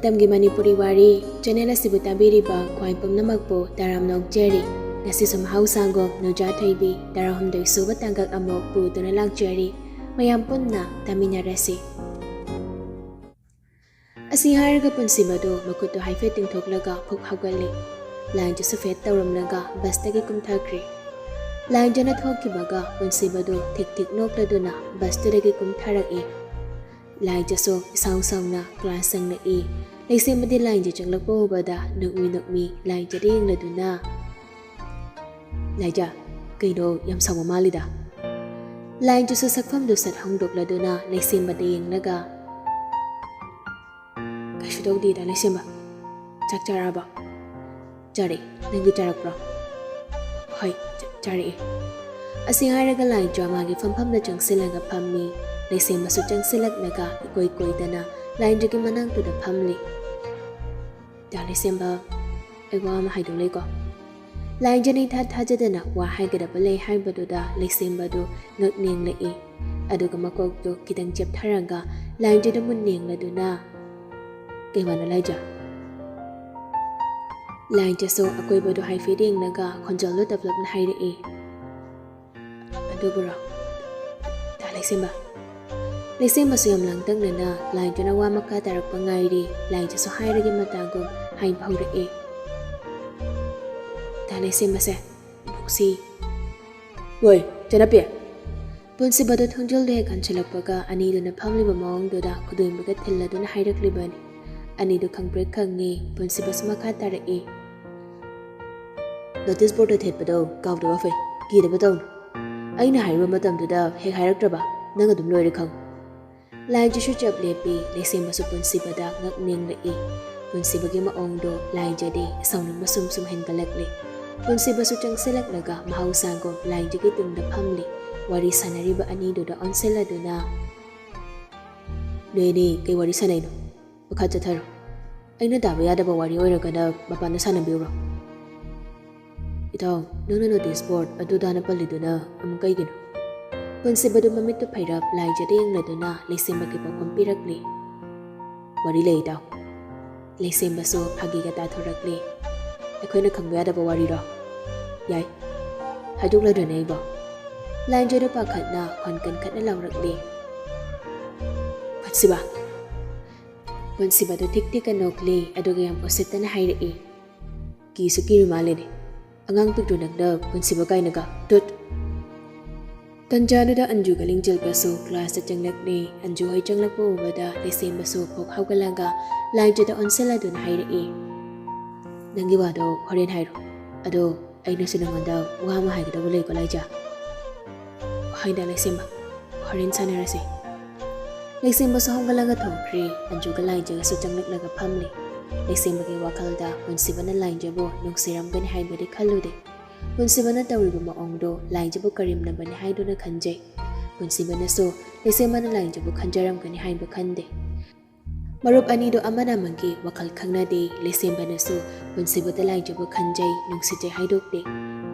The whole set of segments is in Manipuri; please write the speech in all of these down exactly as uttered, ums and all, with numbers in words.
ꯃꯇꯝꯒꯤ ꯃꯅꯤꯄꯨꯔꯤ ꯋꯥꯔꯤ ꯆꯦꯅꯦꯜ ꯑꯁꯤꯕꯨ ꯇꯥꯕꯤꯔꯤꯕ ꯈ꯭ꯋꯥꯏ ꯄꯨꯝꯅꯃꯛꯄꯨ ꯇꯔꯥꯝꯅ ꯑꯣꯛꯆꯔꯤ꯫ ꯉꯁꯤꯁꯨ ꯃꯍꯧꯁꯥꯒꯨꯝ ꯅꯨꯖꯥ ꯊꯣꯏꯕꯤ ꯇꯔꯥꯍꯨꯝꯗꯣꯏ ꯁꯨꯕ ꯇꯥꯡꯀꯛ ꯑꯃꯨꯛ ꯄꯨꯗꯨꯅ ꯂꯥꯛꯆꯔꯤ꯫ ꯃꯌꯥꯝ ꯄꯨꯟꯅ ꯇꯥꯃꯤꯟꯅꯔꯁꯤ꯫ ꯑꯁꯤ ꯍꯥꯏꯔꯒ ꯄꯨꯟꯁꯤꯕꯗꯨ ꯃꯈꯨꯠꯇꯨ ꯍꯥꯏꯐꯦꯠ ꯇꯤꯡꯊꯣꯛꯂꯒ ꯐꯨꯛ ꯍꯧꯒꯠꯂꯤ꯫ ꯂꯥꯏꯟꯁꯤꯁꯨ ꯐꯦꯠ ꯇꯧꯔꯝꯂꯒ ꯕꯁꯇꯒꯤ ꯀꯨꯝꯊꯈ꯭ꯔꯦ꯫ ꯂꯥꯏꯟꯖꯅ ꯊꯣꯛꯈꯤꯕꯒ ꯄꯨꯟꯁꯤꯕꯗꯨ ꯊꯤꯛ ꯊꯤꯛ ꯅꯣꯛꯂꯗꯨꯅ ꯕꯁꯇꯨꯗꯒꯤ ꯀꯨꯝꯊꯔꯛꯏ꯫ ꯂꯥꯏꯖꯁꯨ ꯏꯁꯥꯎ ꯁꯥꯎꯅ ꯀ꯭ꯂꯥꯁ ꯆꯪꯂꯛꯏ꯫ ꯂꯩꯁꯦꯝꯕꯗꯤ ꯂꯥꯏꯟꯖ ꯆꯪꯂꯛꯄ ꯎꯕꯗ ꯅꯣꯛꯃꯤ ꯅꯣꯛꯃꯤ ꯂꯥꯏꯟꯖꯗ ꯌꯦꯡꯂꯗꯨꯅ, "ꯂꯥꯏꯖ, ꯀꯩꯅꯣ ꯌꯥꯝ ꯁꯥꯎꯕ ꯃꯥꯜꯂꯤꯗ?" ꯂꯥꯏꯟꯖꯁꯨ ꯁꯛꯐꯝꯗꯨ ꯁꯠ ꯍꯣꯡꯗꯣꯛꯂꯗꯨꯅ ꯂꯩꯁꯦꯝꯕꯗ ꯌꯦꯡꯂꯒ, "ꯀꯩꯁꯨ ꯇꯧꯗꯦꯗ ꯂꯩꯁꯦꯝꯕ꯫ ꯆꯥꯛ ꯆꯥꯔꯛꯑꯕ?" "ꯆꯥꯔꯛꯑꯦ꯫ ꯅꯪꯗꯤ ꯆꯥꯔꯛꯄ꯭ꯔꯣ?" "ꯍꯣꯏ, ꯆꯥ-, ꯆꯥꯔꯛꯑꯦ꯫" ꯑꯁꯤ ꯍꯥꯏꯔꯒ ꯂꯥꯏꯟꯖ ꯃꯥꯒꯤ ꯐꯝꯐꯝꯗ ꯆꯪꯁꯤꯜꯂꯒ ꯐꯝꯃꯤ꯫ ꯂꯩꯁꯦꯝꯕꯁꯨ ꯆꯪꯁꯤꯜꯂꯛꯂꯒ ꯏꯀꯣꯏ ꯀꯣꯏꯗꯅ ꯂꯥꯏꯟꯖꯒꯤ ꯃꯅꯥꯛꯇꯨꯗ ꯐꯝꯂꯤ꯫ "ꯗꯥ ꯂꯩꯁꯦꯝꯕ, ꯑꯩ ꯋꯥ ꯑꯃ ꯍꯥꯏꯗꯧ ꯂꯩꯀꯣ꯫" ꯂꯥꯏꯟꯖꯅ ꯏꯊꯥ ꯊꯥꯖꯗꯅ ꯋꯥ ꯍꯥꯏꯒꯗꯕ ꯂꯩ ꯍꯥꯏꯕꯗꯨꯗ ꯂꯩꯁꯦꯝꯕꯗꯨ ꯉꯛ ꯅꯦꯡꯂꯛꯏ꯫ ꯑꯗꯨꯒ ꯃꯀꯣꯛꯇꯨ ꯈꯤꯇꯪ ꯆꯦꯞꯊꯔꯒ ꯂꯥꯏꯟꯖꯗ ꯃꯨꯟ ꯅꯦꯡꯂꯗꯨꯅ, "ꯀꯩ ꯋꯥꯅꯣ ꯂꯥꯏꯖ?" ꯂꯥꯏꯟꯖꯁꯨ ꯑꯀꯣꯏꯕꯗꯨ ꯍꯥꯏꯐꯦꯠ ꯌꯦꯡꯂꯒ ꯈꯣꯟꯖꯦꯜꯗꯨ ꯇꯞꯂꯞꯅ ꯍꯥꯏꯔꯛꯏ, "ꯑꯗꯨꯕꯨꯔꯣ, ꯗꯥ ꯂꯩꯁꯦꯝꯕ?" ꯂꯩꯁꯦꯝꯕꯁꯨ ꯌꯥꯝ ꯂꯥꯡꯇꯛꯅꯅ ꯂꯥꯏꯟꯖꯅ ꯋꯥ ꯃꯈꯥ ꯇꯥꯔꯛꯄ ꯉꯥꯏꯔꯤ꯫ ꯂꯥꯏꯟꯖꯁꯨ ꯍꯥꯏꯔꯒꯦ ꯃꯇꯥꯒꯨꯝ ꯍꯥꯏꯕ ꯍꯧꯔꯛꯏ, "ꯗꯥ ꯂꯩꯁꯦꯝꯕꯁꯦ, ꯕꯨꯛꯁꯤ꯫" "ꯍꯣꯏ, ꯆꯅꯞꯄꯤ꯫" ꯄꯨꯟꯁꯤꯕꯗꯨ ꯊꯣꯡꯖꯤꯜꯗꯨ ꯍꯦꯛ ꯍꯟꯁꯤꯜꯂꯛꯄꯒ ꯑꯅꯤꯗꯨꯅ ꯐꯝꯂꯤꯕ ꯃꯑꯣꯡꯗꯨꯗ ꯈꯨꯗꯣꯏꯃꯒ ꯊꯤꯜꯂꯗꯨꯅ ꯍꯥꯏꯔꯛꯂꯤꯕꯅꯤ꯫ ꯑꯅꯤꯗꯨ ꯈꯪꯄ꯭ꯔꯦꯛ ꯈꯪꯉꯤ꯫ ꯄꯨꯟꯁꯤꯕꯁꯨ ꯃꯈꯥ ꯇꯥꯔꯛꯏ, "ꯅꯣꯇꯤꯁ ꯕꯣꯔꯗꯇ ꯊꯦꯠꯄꯗꯣ ꯀꯥꯎꯗꯕ ꯐꯩ, ꯀꯤꯗꯕ ꯇꯧꯅꯨ꯫ ꯑꯩꯅ ꯍꯥꯏꯔꯨꯕ ꯃꯇꯝꯗꯨꯗ ꯍꯦꯛ ꯍꯥꯏꯔꯛꯇ꯭ꯔꯕ, ꯅꯪ ꯑꯗꯨꯝ ꯂꯣꯏꯔꯦ ꯈꯪꯉꯨ꯫" ꯂꯥꯏꯟꯖꯁꯨ ꯆꯞ ꯂꯦꯞꯄꯤ꯫ ꯂꯩꯁꯦꯝꯕꯁꯨ ꯄꯨꯟꯁꯤꯕꯗ ꯉꯛ ꯅꯦꯡꯂꯛꯏ꯫ ꯄꯨꯟꯁꯤꯕꯒꯤ ꯃꯑꯣꯡꯗꯣ ꯂꯥꯏꯟꯖꯗꯤ ꯁꯥꯎꯅꯤꯡꯕ ꯁꯨꯝ ꯁꯨꯝ ꯍꯦꯟꯒꯠꯂꯛꯂꯤ꯫ ꯄꯨꯟꯁꯤꯕꯁꯨ ꯆꯪꯁꯤꯜꯂꯛꯂꯒ ꯃꯍꯧꯁꯥꯒꯨꯝ ꯂꯥꯏꯟꯖꯒꯤ ꯇꯨꯡꯗ ꯐꯝꯂꯤ꯫ ꯋꯥꯔꯤ ꯁꯥꯟꯅꯔꯤꯕ ꯑꯅꯤꯗꯨꯗ ꯑꯣꯟꯁꯤꯜꯂꯗꯨꯅ, "ꯅꯣꯏ ꯑꯅꯤ ꯀꯩ ꯋꯥꯔꯤ ꯁꯥꯟꯅꯩꯅꯣ? ꯃꯈꯥ ꯆꯠꯊꯔꯣ꯫ ꯑꯩꯅ ꯇꯥꯕ ꯌꯥꯗꯕ ꯋꯥꯔꯤ ꯑꯣꯏꯔꯒꯅ ꯃꯄꯥꯟꯗ ꯁꯥꯟꯅꯕꯤꯔꯨꯔꯣ꯫" "ꯏꯇꯥꯎ, ꯅꯪꯅ ꯅꯣꯇꯤꯁ ꯕꯣꯔꯗ ꯑꯗꯨꯗꯥꯅ ꯄꯜꯂꯤꯗꯨꯅ ꯑꯃꯨꯛ ꯀꯩꯒꯤꯅꯣ?" ꯄꯨꯟꯁꯤꯕꯗꯨ ꯃꯃꯤꯠꯇꯨ ꯐꯩꯔꯞ ꯂꯥꯏꯖꯗ ꯌꯦꯡꯂꯗꯨꯅ ꯂꯩꯁꯦꯝꯕꯒꯤ ꯄꯥꯎꯈꯨꯝ ꯄꯤꯔꯛꯂꯤ꯫ "ꯋꯥꯔꯤ ꯂꯩ, ꯏꯇꯥꯎ꯫ ꯂꯩꯁꯦꯝꯕꯁꯨ ꯐꯥꯒꯤꯒ ꯇꯥꯊꯣꯔꯛꯂꯦ꯫ ꯑꯩꯈꯣꯏꯅ ꯈꯪꯕ ꯌꯥꯗꯕ ꯋꯥꯔꯤꯔꯣ? ꯌꯥꯏ, ꯍꯥꯏꯗꯣꯛꯂꯗ꯭ꯔꯅꯦ ꯑꯩꯕꯣ? ꯂꯥꯏꯟꯖꯗꯨ ꯄꯥꯈꯠꯅ ꯈꯣꯟ ꯀꯟꯈꯠꯅ ꯂꯥꯎꯔꯛꯂꯦ꯫ ꯄꯨꯟꯁꯤꯕ꯫ ꯄꯨꯟꯁꯤꯕꯗꯨ ꯊꯤꯛ ꯊꯤꯛꯀ ꯅꯣꯛꯂꯦ, ꯑꯗꯨꯒ ꯌꯥꯝ ꯎꯁꯤꯠꯇꯅ ꯍꯥꯏꯔꯛꯏ꯫ ꯀꯤꯁꯨ ꯀꯤꯔꯨ ꯃꯥꯜꯂꯦꯅꯦ꯫ ꯑꯉꯥꯡ ꯄꯤꯛꯇ꯭ꯔꯨ ꯅꯪꯅ ꯄꯨꯟꯁꯤꯕ ꯀꯥꯏꯅꯒ, ꯇꯨꯠ! ꯇꯟꯖꯥꯗꯨꯗ ꯑꯟꯖꯨꯒ ꯂꯤꯡꯖꯦꯜꯒꯁꯨ ꯀ꯭ꯂꯥꯁꯇ ꯆꯪꯂꯛꯂꯦ꯫ ꯑꯟꯖꯨ ꯍꯣꯏ ꯆꯪꯂꯛꯄ ꯎꯕꯗ ꯂꯩꯁꯦꯝꯕꯁꯨ ꯐꯣꯛ ꯍꯧꯒꯠꯂꯒ ꯂꯥꯏꯟꯖꯗ ꯑꯣꯟꯁꯤꯜꯂꯗꯨꯅ ꯍꯥꯏꯔꯛꯏ, "ꯅꯪꯒꯤ ꯋꯥꯗꯣ ꯍꯣꯔꯦꯟ ꯍꯥꯏꯔꯣ꯫ ꯑꯗꯣ ꯑꯩꯅꯁꯨ ꯅꯉꯣꯟꯗ ꯋꯥ ꯑꯃ ꯍꯥꯏꯒꯗꯧꯕ ꯂꯩꯀꯣ, ꯂꯥꯏꯖ?" "ꯍꯣꯏꯗ ꯂꯩꯁꯦꯝꯕ, ꯍꯣꯔꯦꯟ ꯁꯥꯟꯅꯔꯁꯤ꯫" ꯂꯩꯁꯦꯝꯕꯁꯨ ꯍꯧꯒꯠꯂꯒ ꯊꯣꯛꯈ꯭ꯔꯦ꯫ ꯑꯟꯖꯨꯒ ꯂꯥꯏꯟꯖꯒꯁꯨ ꯆꯪꯂꯛꯂꯒ ꯐꯝꯂꯦ꯫ ꯂꯩꯁꯦꯝꯕꯒꯤ ꯋꯥꯈꯜꯗ ꯄꯨꯟꯁꯤꯕꯅ ꯂꯥꯏꯟꯖꯕꯨ ꯅꯨꯡꯁꯤꯔꯝꯒꯅꯤ ꯍꯥꯏꯕꯗꯤ ꯈꯜꯂꯨꯗꯦ꯫ ꯄꯨꯟꯁꯤꯕꯅ ꯇꯧꯔꯤꯕ ꯃꯑꯣꯡꯗꯣ ꯂꯥꯏꯟꯖꯕꯨ ꯀꯔꯦꯝꯅꯕꯅꯤ ꯍꯥꯏꯗꯨꯅ ꯈꯟꯖꯩ꯫ ꯄꯨꯟꯁꯤꯕꯅꯁꯨ ꯂꯩꯁꯦꯝꯕꯅ ꯂꯥꯏꯟꯖꯕꯨ ꯈꯟꯖꯔꯝꯒꯅꯤ ꯍꯥꯏꯕ ꯈꯟꯗꯦ꯫ ꯃꯔꯨꯞ ꯑꯅꯤꯗꯨ ꯑꯃꯅ ꯑꯃꯒꯤ ꯋꯥꯈꯜ ꯈꯪꯅꯗꯦ꯫ ꯂꯩꯁꯦꯝꯕꯅꯁꯨ ꯄꯨꯟꯁꯤꯕꯗ ꯂꯥꯏꯟꯖꯕꯨ ꯈꯟꯖꯩ, ꯅꯨꯡꯁꯤꯖꯩ ꯍꯥꯏꯗꯣꯛꯇꯦ꯫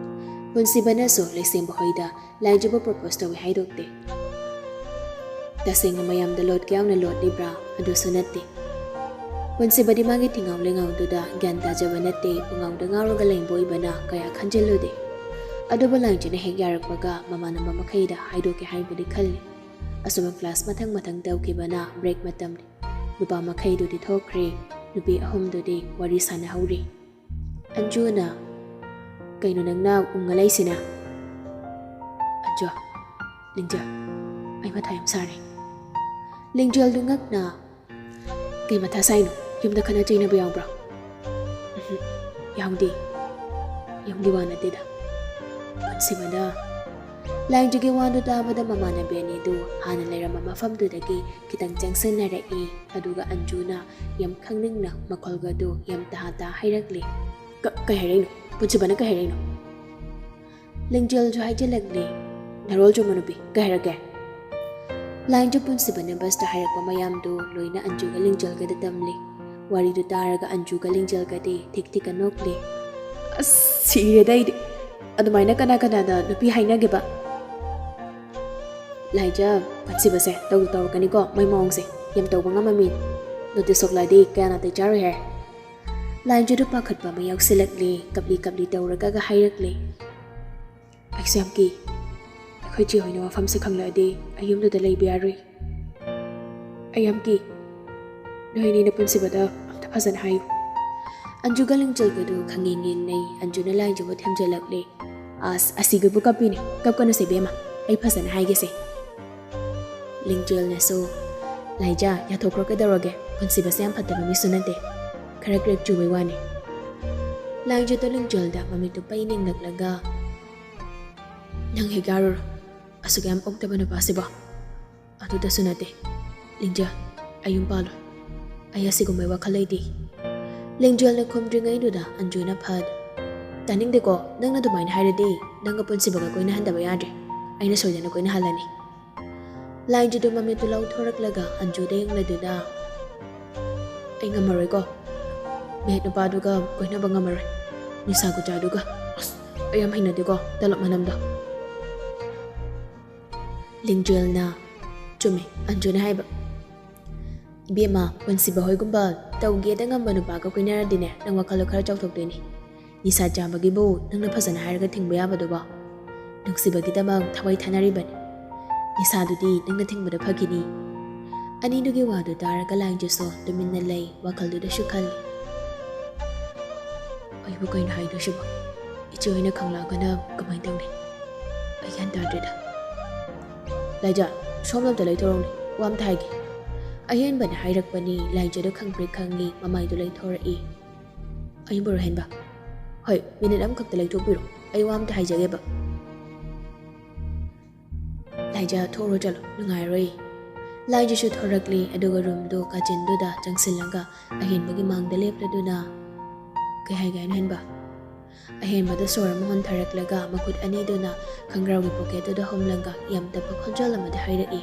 ꯄꯨꯟꯁꯤꯕꯅꯁꯨ ꯂꯩꯁꯦꯝꯕ ꯍꯣꯏꯗ ꯂꯥꯏꯟꯖꯕꯨ ꯄ꯭ꯔꯣꯄꯣꯁ ꯇꯧꯏ ꯍꯥꯏꯗꯣꯛꯇꯦ꯫ ꯇꯁꯦꯡꯅ ꯃꯌꯥꯝꯗ ꯂꯣꯠꯀꯦ ꯌꯥꯎꯅ ꯂꯣꯠꯂꯤꯕ꯭ꯔꯥ? ꯑꯗꯨꯁꯨ ꯅꯠꯇꯦ꯫ ꯄꯨꯟꯁꯤꯕꯗꯤ ꯃꯥꯒꯤ ꯊꯤꯉꯥꯎ ꯂꯩꯉꯥꯎꯗꯨꯗ ꯒ꯭ꯌꯥꯟ ꯇꯥꯖꯕ ꯅꯠꯇꯦ, ꯄꯨꯡꯉꯥꯎꯗ ꯉꯥꯎꯔꯒ ꯂꯩꯕ ꯑꯣꯏꯕꯅ ꯀꯌꯥ ꯈꯟꯖꯤꯜꯂꯨꯗꯦ꯫ ꯑꯗꯨꯕꯨ ꯂꯥꯏꯟꯖꯅ ꯍꯦꯛ ꯌꯥꯔꯛꯄꯒ ꯃꯃꯥꯟꯅꯕ ꯃꯈꯩꯗ ꯍꯥꯏꯗꯣꯛꯀꯦ ꯍꯥꯏꯕꯗꯤ ꯈꯜꯂꯤ꯫ ꯑꯁꯨꯝꯅ ꯀ꯭ꯂꯥꯁ ꯃꯊꯪ ꯃꯊꯪ ꯇꯧꯈꯤꯕꯅ ꯕ꯭ꯔꯦꯛ ꯃꯇꯝꯅꯤ꯫ ꯅꯨꯄꯥ ꯃꯈꯩꯗꯨꯗꯤ ꯊꯣꯛꯈ꯭ꯔꯦ, ꯅꯨꯄꯤ ꯑꯍꯨꯝꯗꯨꯗꯤ ꯋꯥꯔꯤ ꯁꯥꯟꯅꯍꯧꯔꯤ꯫ ꯑꯟꯖꯨꯅ, "ꯀꯩꯅꯣ ꯅꯪꯅ ꯎꯪꯉ ꯂꯩꯁꯤꯅ?" ꯑꯟꯖꯨ, "ꯂꯤꯡꯖꯦꯜ, ꯑꯩ ꯃꯊꯥ ꯌꯥꯝ ꯁꯥꯔꯦ꯫" ꯂꯤꯡꯖꯦꯜꯗꯨ ꯉꯛꯅ, "ꯀꯩ ꯃꯊꯥ ꯁꯥꯏꯅꯣ? ꯌꯨꯝꯗ ꯈꯠꯅ ꯆꯩꯅꯕ ꯌꯥꯎꯕ꯭ꯔꯣ?" "ꯎꯝꯍꯨꯝ, ꯌꯥꯎꯗꯦ꯫ ꯌꯨꯝꯒꯤ ꯋꯥ ꯅꯠꯇꯦꯗ꯫" ꯄꯨꯟꯁꯤꯕꯅ ꯂꯥꯏꯟꯖꯒꯤ ꯋꯥꯗꯨ ꯇꯥꯕꯗ ꯃꯃꯥꯟꯅꯕꯤ ꯑꯅꯤꯗꯨ ꯍꯥꯟꯅ ꯂꯩꯔꯝꯕ ꯃꯐꯝꯗꯨꯗꯒꯤ ꯈꯤꯇꯪ ꯆꯪꯁꯤꯟꯅꯔꯛꯏ꯫ ꯑꯗꯨꯒ ꯑꯟꯖꯨꯅ ꯌꯥꯝ ꯈꯪꯅꯤꯡꯅ ꯃꯈꯣꯜꯒꯗꯨ ꯌꯥꯝ ꯇꯍꯥ ꯇꯍꯥ ꯍꯥꯏꯔꯛꯂꯤ꯫ "ꯀ-, ꯀꯩ ꯍꯥꯏꯔꯛꯏꯅꯣ? ꯄꯨꯟꯁꯤꯕꯅ ꯀꯩ ꯍꯥꯏꯔꯛꯏꯅꯣ?" ꯂꯤꯡꯖꯦꯜꯁꯨ ꯍꯥꯏꯖꯤꯜꯂꯛꯂꯦ꯫ "ꯅꯔꯣꯜ ꯆꯨꯝꯕ ꯅꯨꯄꯤ, ꯀꯩ ꯍꯥꯏꯔꯛꯀꯦ?" ꯂꯥꯏꯟꯖ ꯄꯨꯟꯁꯤꯕꯅ ꯕꯁꯇ ꯍꯥꯏꯔꯛꯄ ꯃꯌꯥꯝꯗꯨ ꯂꯣꯏꯅ ꯑꯟꯖꯨꯒ ꯂꯤꯡꯖꯦꯜꯒꯗ ꯇꯝꯂꯤ꯫ ꯋꯥꯔꯤꯗꯨ ꯇꯥꯔꯒ ꯑꯟꯖꯨꯒ ꯂꯤꯡꯖꯦꯜꯒꯗꯤ ꯊꯤꯛ ꯊꯤꯛꯀ ꯅꯣꯛꯂꯤ꯫ "ꯑꯁ, ꯁꯤꯔꯦꯗ ꯑꯩꯗꯤ꯫ ꯑꯗꯨꯃꯥꯏꯅ ꯀꯅꯥ ꯀꯅꯥꯗ ꯅꯨꯄꯤ ꯍꯥꯏꯅꯒꯦꯕ?" "ꯂꯥꯏꯖ, ꯄꯨꯟꯁꯤꯕꯁꯦ ꯇꯧꯗ ꯇꯧꯔꯛꯀꯅꯤꯀꯣ, ꯃꯣꯏ ꯃꯑꯣꯡꯁꯦ꯫ ꯌꯥꯝ ꯇꯧꯕ ꯉꯝꯕ ꯃꯤꯅꯤ꯫" ꯅꯣꯇꯤꯁ ꯊꯣꯛꯂꯛꯑꯗꯤ ꯀꯌꯥ ꯅꯥꯇꯩ ꯆꯥꯔꯣꯏ ꯍꯥꯏ꯫ ꯂꯥꯏꯟꯖꯨꯗꯨ ꯄꯥꯈꯠꯄ ꯑꯃ ꯌꯥꯎꯁꯤꯜꯂꯛꯂꯦ꯫ ꯀꯞꯂꯤ ꯀꯞꯂꯤ ꯇꯧꯔꯒ ꯍꯥꯏꯔꯛꯂꯦ, "ꯑꯩꯁꯨ ꯌꯥꯝ ꯀꯤ꯫ ꯑꯩꯈꯣꯏ ꯆꯦ ꯍꯣꯏꯅ ꯋꯥꯐꯝꯁꯦ ꯈꯪꯂꯛꯑꯗꯤ ꯑꯩ ꯌꯨꯝꯗꯨꯗ ꯂꯩꯕ ꯌꯥꯔꯣꯏ꯫ ꯑꯩ ꯌꯥꯝ ꯀꯤ꯫ ꯅꯣꯏ ꯑꯅꯤꯅ ꯄꯨꯟꯁꯤꯕꯗ ꯑꯝꯇ ꯐꯖꯅ ꯍꯥꯏꯌꯨ꯫" ꯑꯟꯖꯨꯒ ꯂꯤꯡꯖꯦꯜꯒꯗꯨ ꯈꯪꯌꯦꯡ ꯌꯦꯡꯅꯩ꯫ ꯑꯟꯖꯨꯅ ꯂꯥꯏꯟꯖꯨꯕꯨ ꯊꯦꯝꯖꯤꯜꯂꯛꯂꯦ꯫ "ꯑꯁ, ꯑꯁꯤꯒꯤꯕꯨ ꯀꯞꯄꯤꯅꯦ꯫ ꯀꯞꯀꯅꯨꯁꯦ ꯏꯕꯦꯝꯃ, ꯑꯩ ꯐꯖꯅ ꯍꯥꯏꯒꯦꯁꯦ꯫" ꯂꯤꯡꯖꯦꯜꯅꯁꯨ, "ꯂꯥꯏꯖꯥ, ꯌꯥꯊꯣꯛꯈ꯭ꯔꯣ ꯀꯩꯗꯧꯔꯒꯦ? ꯄꯨꯟꯁꯤꯕꯁꯦ ꯌꯥꯝ ꯐꯠꯇꯕ ꯃꯤꯁꯨ ꯅꯠꯇꯦ꯫ ꯈꯔ ꯀ꯭ꯔꯦꯛ ꯆꯨꯕꯩ ꯋꯥꯅꯤ꯫" ꯂꯥꯏꯖꯥꯗꯣ ꯂꯤꯡꯖꯦꯜꯗ ꯃꯃꯤꯠꯇꯨ ꯄꯩ ꯅꯤꯡꯂꯛꯂꯒ, "ꯅꯪ ꯍꯦꯛ ꯌꯥꯔꯨꯔꯣ꯫ ꯑꯁꯨꯛ ꯌꯥꯝ ꯑꯣꯛꯇꯕ ꯅꯨꯄꯥꯁꯤꯕꯣ꯫ ꯑꯗꯨꯗꯁꯨ ꯅꯠꯇꯦ, ꯂꯤꯡꯖꯦꯜ, ꯑꯩ ꯌꯨꯝ ꯄꯥꯜꯂꯣꯏ꯫ ꯑꯩ ꯑꯁꯤꯒꯨꯝꯕꯩ ꯋꯥꯈꯜ ꯂꯩꯇꯦ꯫" ꯂꯤꯡꯖꯦꯜꯅ ꯈꯨꯝꯗ꯭ꯔꯤꯉꯩꯗꯨꯗ ꯑꯟꯖꯨꯅ ꯐꯠ, "ꯇꯥꯅꯤꯡꯗꯦꯀꯣ, ꯅꯪꯅ ꯑꯗꯨꯃꯥꯏꯅ ꯍꯥꯏꯔꯗꯤ ꯅꯪꯒ ꯄꯨꯟꯁꯤꯕꯒ ꯀꯣꯏꯅꯍꯟꯗꯕ ꯌꯥꯗ꯭ꯔꯦ꯫ ꯑꯩꯅ ꯁꯣꯏꯗꯅ ꯀꯣꯏꯅꯍꯜꯂꯅꯤ꯫" ꯂꯥꯏꯟꯖꯤꯗꯨ ꯃꯃꯤꯠꯇꯨ ꯂꯥꯎꯊꯣꯔꯛꯂꯒ ꯑꯟꯖꯨꯗ ꯌꯦꯡꯂꯗꯨꯅ, "ꯑꯩ ꯉꯝꯃꯔꯣꯏꯀꯣ꯫ ꯃꯦꯠ ꯅꯨꯄꯥꯗꯨꯒ ꯀꯣꯏꯅꯕ ꯉꯝꯃꯔꯣꯏ꯫ ꯅꯤꯁꯥ ꯒꯨꯟꯗꯥꯗꯨꯒ꯫ ꯑꯁ, ꯑꯩ ꯌꯥꯝ ꯍꯩꯅꯗꯦꯀꯣ, ꯇꯂꯞ ꯃꯅꯝꯗꯣ꯫" ꯂꯤꯡꯖꯦꯜꯅ, "ꯆꯨꯝꯃꯦ ꯑꯟꯖꯨꯅ ꯍꯥꯏꯕ꯫ ꯏꯕꯦꯝꯃ, ꯄꯨꯟꯁꯤꯕ ꯍꯣꯏꯒꯨꯝꯕ ꯇꯧꯒꯦꯗ ꯉꯝꯕ ꯅꯨꯄꯥꯒ ꯀꯣꯏꯅꯔꯗꯤꯅꯦ, ꯅꯪ ꯋꯥꯈꯜꯗꯣ ꯈꯔ ꯆꯥꯎꯊꯣꯛꯇꯣꯏꯅꯦ꯫ ꯅꯤꯁꯥ ꯆꯥꯕꯒꯤꯕꯨ ꯅꯪꯅ ꯐꯖꯅ ꯍꯥꯏꯔꯒ ꯊꯤꯡꯕ ꯌꯥꯕꯗꯨꯕꯣ? ꯅꯨꯡꯁꯤꯕꯒꯤꯗꯃꯛ ꯊꯋꯥꯏ ꯊꯥꯅꯔꯤꯕꯅꯤ꯫ ꯅꯤꯁꯥꯗꯨꯗꯤ ꯅꯪꯅ ꯊꯤꯡꯕꯗ ꯐꯈꯤꯅꯤ꯫" ꯑꯅꯤꯗꯨꯒꯤ ꯋꯥꯗꯨ ꯇꯥꯔꯒ ꯂꯥꯏꯟꯖꯤꯁꯨ ꯇꯨꯃꯤꯟꯅ ꯂꯩ, ꯋꯥꯈꯜꯗꯨꯗꯁꯨ ꯈꯜꯂꯤ, "ꯑꯩꯕꯨ ꯀꯩꯅꯣ ꯍꯥꯏꯗꯣꯏꯁꯤꯕꯣ? ꯏꯆꯦ ꯍꯣꯏꯅ ꯈꯪꯂꯛꯑꯒꯅ ꯀꯃꯥꯏꯅ ꯇꯧꯅꯤ? ꯑꯩ ꯒ꯭ꯌꯥꯟ ꯇꯥꯗ꯭ꯔꯦꯗ꯫" "ꯂꯥꯏꯖꯥ, ꯁꯣꯝꯗ ꯑꯝꯇ ꯂꯩꯊꯣꯔꯛꯎꯅꯦ, ꯋꯥ ꯑꯝꯇ ꯍꯥꯏꯒꯦ꯫" ꯑꯍꯦꯟꯕꯅ ꯍꯥꯏꯔꯛꯄꯅꯤ꯫ ꯂꯥꯏꯖꯥꯗꯣ ꯈꯪꯄ꯭ꯔꯦꯛ ꯈꯪꯉꯤ, ꯃꯃꯥꯏꯗꯨ ꯂꯩꯊꯣꯔꯛꯏ꯫ "ꯑꯌꯨꯝꯕꯔꯣ ꯑꯍꯦꯟꯕ?" "ꯍꯣꯏ, ꯃꯤꯅꯤꯠ ꯑꯃꯈꯛꯇ ꯂꯩꯊꯣꯛꯄꯤꯔꯣ, ꯑꯩ ꯋꯥ ꯑꯝꯇ ꯍꯥꯏꯖꯒꯦꯕ꯫" "ꯂꯥꯏꯖꯥ, ꯊꯣꯛꯎꯔꯣ, ꯆꯠꯂꯣ, ꯅꯨꯡꯉꯥꯏꯔꯔꯣꯏ꯫" ꯂꯥꯏꯖꯥꯁꯨ ꯊꯣꯔꯛꯂꯦ, ꯑꯗꯨꯒ ꯔꯨꯝꯗꯨ ꯀꯥꯆꯤꯟꯗꯨꯗ ꯆꯪꯁꯤꯜꯂꯒ ꯑꯍꯦꯟꯕꯒꯤ ꯃꯥꯡꯗ ꯂꯦꯞꯂꯗꯨꯅ, "ꯀꯩ ꯍꯥꯏꯒꯦ ꯍꯥꯏꯅꯣ, ꯑꯍꯦꯟꯕ?" ꯑꯍꯦꯟꯕꯗ ꯁꯣꯔ ꯑꯃ ꯍꯣꯟꯊꯔꯛꯂꯒ ꯃꯈꯨꯠ ꯑꯅꯤꯗꯨꯅ ꯈꯪꯒ꯭ꯔꯥꯎꯒꯤ ꯄꯣꯀꯦꯠꯇꯨꯗ ꯍꯨꯝꯂꯒ ꯌꯥꯝ ꯇꯞꯄ ꯈꯣꯟꯖꯦꯜ ꯑꯃꯗ ꯍꯥꯏꯔꯛꯏ,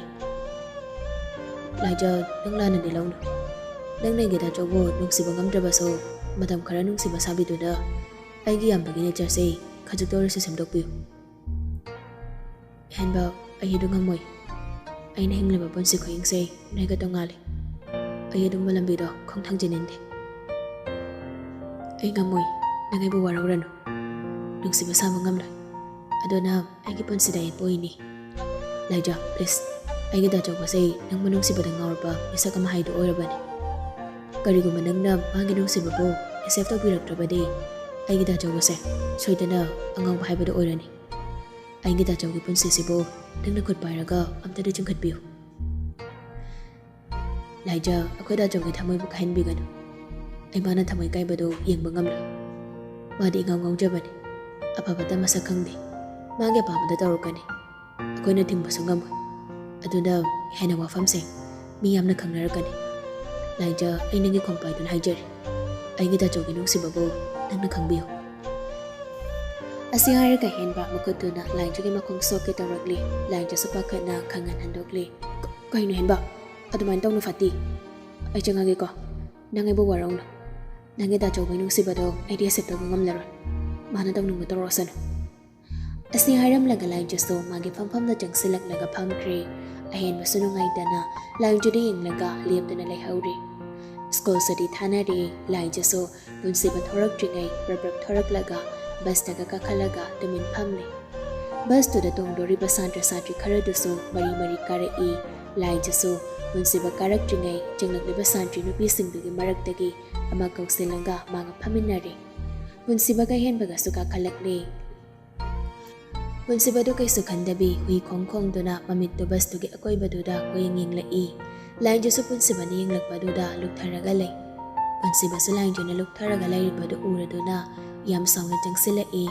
"ꯂꯥꯏꯖꯥ, ꯅꯪ ꯂꯥꯟꯅꯗꯤ ꯂꯧꯅꯨ꯫ ꯅꯪ ꯅꯩꯒꯦ ꯇꯥꯆꯧꯕꯨ ꯅꯨꯡꯁꯤꯕ ꯉꯝꯗ꯭ꯔꯕꯁꯨ, ꯃꯇꯝ ꯈꯔ ꯅꯨꯡꯁꯤꯕ ꯁꯥꯕꯤꯗꯨꯅ ꯑꯩꯒꯤ ꯏꯌꯥꯝꯕꯒꯤ ꯅꯦꯆꯔꯁꯦ ꯈꯖꯤꯛꯇ ꯑꯣꯏꯔꯁꯨ ꯁꯦꯝꯗꯣꯛꯄꯤꯌꯨ꯫" "ꯑꯍꯦꯟꯕ, ꯑꯩ ꯑꯗꯨ ꯉꯝꯃꯣꯏ꯫ ꯑꯩꯅ ꯍꯤꯡꯂꯤꯕ ꯄꯨꯟꯁꯤ ꯈꯨꯍꯤꯡꯁꯦ ꯅꯣꯏꯒ ꯇꯣꯉꯥꯜꯂꯤ꯫ ꯑꯩ ꯑꯗꯨꯝꯕ ꯂꯝꯕꯤꯗꯣ ꯈꯣꯡꯊꯥꯡ ꯆꯦꯟꯅꯤꯡꯗꯦ꯫ ꯑꯩ ꯉꯝꯃꯣꯏ, ꯅꯪ ꯑꯩꯕꯨ ꯋꯥꯔꯧꯔꯅꯨ꯫ ꯅꯨꯡꯁꯤꯕ ꯁꯥꯕ ꯉꯝꯂꯣꯏ꯫ ꯑꯗꯨꯅ ꯑꯩꯒꯤ ꯄꯨꯟꯁꯤꯗ ꯑꯩ ꯄꯣꯛꯏꯅꯤ꯫ ꯂꯥꯏꯖꯥ, please, ꯑꯩꯒꯤ ꯗꯥꯆꯧꯕꯁꯦ ꯅꯪꯕꯨ ꯅꯨꯡꯁꯤꯕꯗ ꯉꯥꯎꯔꯕ ꯃꯤꯁꯛ ꯑꯃ ꯍꯥꯏꯗꯨ ꯑꯣꯏꯔꯕꯅꯤ꯫ ꯀꯔꯤꯒꯨꯝꯕ ꯅꯪꯅ ꯃꯥꯒꯤ ꯅꯨꯡꯁꯤꯕꯕꯨ accept ꯇꯧꯕꯤꯔꯛꯇ꯭ꯔꯕꯗꯤ, ꯑꯩꯒꯤ ꯗꯥꯆꯧꯕꯁꯦ ꯁꯣꯏꯗꯅ ꯑꯉꯥꯎꯕ ꯍꯥꯏꯕꯗꯨ ꯑꯣꯏꯔꯅꯤ꯫ ꯑꯩꯒꯤ ꯗꯥꯆꯧꯒꯤ ꯄꯨꯟꯁꯤꯁꯤꯕꯨ ꯅꯪꯅ ꯈꯨꯠ ꯄꯥꯏꯔꯒ ꯑꯝꯇꯗꯤ ꯆꯤꯡꯈꯠꯄꯤꯌꯨ꯫ ꯂꯥꯏꯖꯥ, ꯑꯩꯈꯣꯏ ꯗꯥꯆꯧꯒꯤ ꯊꯃꯣꯏꯕꯨ ꯀꯥꯏꯍꯟꯕꯤꯒꯅꯨ꯫ ꯑꯩ ꯃꯥꯅ ꯊꯃꯣꯏ ꯀꯥꯏꯕꯗꯨ ꯌꯦꯡꯕ ꯉꯝꯂꯣꯏ꯫ ꯃꯥꯗꯤ ꯏꯉꯥꯎ ꯉꯥꯎꯖꯕꯅꯤ꯫ ꯑꯐꯕꯇ ꯃꯁꯛ ꯈꯪꯗꯦ꯫ ꯃꯥꯒꯤ ꯑꯄꯥꯝꯕꯗ ꯇꯧꯔꯛꯀꯅꯤ꯫ ꯑꯩꯈꯣꯏꯅ ꯊꯤꯡꯕꯁꯨ ꯉꯝꯃꯣꯏ꯫ ꯑꯗꯨꯅ ꯍꯦꯟꯅ ꯋꯥꯐꯝꯁꯦ ꯃꯤ ꯌꯥꯝꯅ ꯈꯪꯅꯔꯛꯀꯅꯤ꯫ ꯂꯥꯏꯖꯥ, ꯑꯩ ꯅꯪꯒꯤ ꯈꯣꯡꯄꯥꯏꯗꯨꯅ ꯍꯥꯏꯖꯔꯤ꯫ ꯑꯩꯒꯤ ꯗꯥꯆꯧꯒꯤ ꯅꯨꯡꯁꯤꯕꯕꯨ ꯅꯪꯅ ꯈꯪꯕꯤꯌꯨ꯫ ꯑꯁꯤ ꯍꯥꯏꯔꯒ ꯍꯦꯟꯕ ꯃꯈꯨꯠꯇꯨꯅ ꯂꯥꯏꯖꯥꯒꯤ ꯃꯈꯣꯡ ꯁꯣꯛꯀꯦ ꯇꯧꯔꯛꯂꯤ꯫ ꯂꯥꯏꯖꯥꯁꯨ ꯄꯥꯈꯠꯅ ꯈꯪꯍꯟ ꯍꯟꯗꯣꯛꯂꯤ꯫ "ꯀ-, ꯀꯩꯅꯣ ꯍꯦꯟꯕ? ꯑꯗꯨꯃꯥꯏꯅ ꯇꯧꯅꯨ ꯐꯠꯇꯤ꯫ ꯑꯩ ꯆꯪꯉꯒꯦꯀꯣ꯫ ꯅꯪ ꯑꯩꯕꯨ ꯋꯥꯔꯧꯅꯨ꯫ ꯅꯪꯒꯤ ꯗꯥꯆꯧꯕꯒꯤ ꯅꯨꯡꯁꯤꯕꯗꯣ ꯑꯩꯗꯤ accept ꯇꯧꯕ ꯉꯝꯂꯔꯣꯏ꯫ ꯃꯥꯅ ꯇꯧꯅꯤꯡꯕ ꯇꯧꯔꯛꯁꯅꯨ꯫" ꯑꯁꯤ ꯍꯥꯏꯔꯝꯂꯒ ꯂꯥꯏꯖꯥꯁꯨ ꯃꯥꯒꯤ ꯐꯝꯐꯝꯗ ꯆꯪꯁꯤꯜꯂꯛꯂꯒ ꯐꯝꯈ꯭ꯔꯦ꯫ ꯑꯍꯦꯟꯕꯁꯨ ꯅꯨꯡꯉꯥꯏꯇꯅ ꯂꯥꯏꯖꯥꯗ ꯌꯦꯡꯂꯒ ꯂꯦꯞꯇꯨꯅ ꯂꯩꯍꯧꯔꯦ꯫ ꯁ꯭ꯀꯨꯜ ꯁꯨꯇꯤ ꯊꯥꯅꯔꯦ꯫ ꯂꯥꯏꯖꯥꯁꯨ ꯄꯨꯟꯁꯤꯕ ꯊꯣꯔꯛꯇ꯭ꯔꯤꯉꯩ ꯕ꯭ꯔꯞ ꯕ꯭ꯔꯞ ꯊꯣꯔꯛꯂꯒ ꯕꯁꯇꯒ ꯀꯥꯈꯠꯂꯒ ꯇꯨꯃꯤꯟ ꯐꯝꯂꯦ꯫ ꯕꯁꯇꯨꯗ ꯇꯣꯡꯗꯣꯔꯤꯕ ꯁꯥꯇ꯭ꯔ ꯁꯥꯇ꯭ꯔꯤ ꯈꯔꯗꯨꯁꯨ ꯃꯔꯤ ꯃꯔꯤ ꯀꯥꯔꯛꯏ꯫ ꯂꯥꯏꯖꯥꯁꯨ ꯄꯨꯟꯁꯤꯕ ꯀꯥꯔꯛꯇ꯭ꯔꯤꯉꯩ ꯆꯪꯂꯛꯂꯤꯕ ꯁꯥꯇ꯭ꯔꯤ ꯅꯨꯄꯤꯁꯤꯡꯗꯨꯒꯤ ꯃꯔꯛꯇꯒꯤ ꯑꯃ ꯀꯧꯁꯤꯜꯂꯒ ꯃꯥꯒ ꯐꯝꯃꯤꯟꯅꯔꯦ꯫ ꯄꯨꯟꯁꯤꯕꯒ ꯍꯦꯟꯕꯒꯁꯨ ꯀꯥꯈꯠꯂꯛꯂꯦ꯫ ꯄꯨꯟꯁꯤꯕꯗꯨ ꯀꯩꯁꯨ ꯈꯟꯗꯕꯤ ꯍꯨꯏ ꯈꯣꯡ ꯈꯣꯡꯗꯨꯅ ꯃꯃꯤꯠꯇꯨ ꯕꯁꯇꯨꯒꯤ ꯑꯀꯣꯏꯕꯗꯨꯗ ꯀꯣꯌꯦꯡ ꯌꯦꯡꯂꯛꯏ꯫ ꯂꯥꯏꯖꯥꯁꯨ ꯄꯨꯟꯁꯤꯕꯅ ꯌꯦꯡꯂꯛꯄꯗꯨꯗ ꯂꯨꯞꯊꯔꯒ ꯂꯩ꯫ ꯄꯨꯟꯁꯤꯕꯁꯨ ꯂꯥꯏꯖꯥꯅ ꯂꯨꯞꯊꯔꯒ ꯂꯩꯔꯤꯕꯗꯨ ꯎꯔꯗꯨꯅ ꯌꯥꯝ ꯁꯥꯎꯅ ꯆꯪꯁꯤꯜꯂꯛꯏ꯫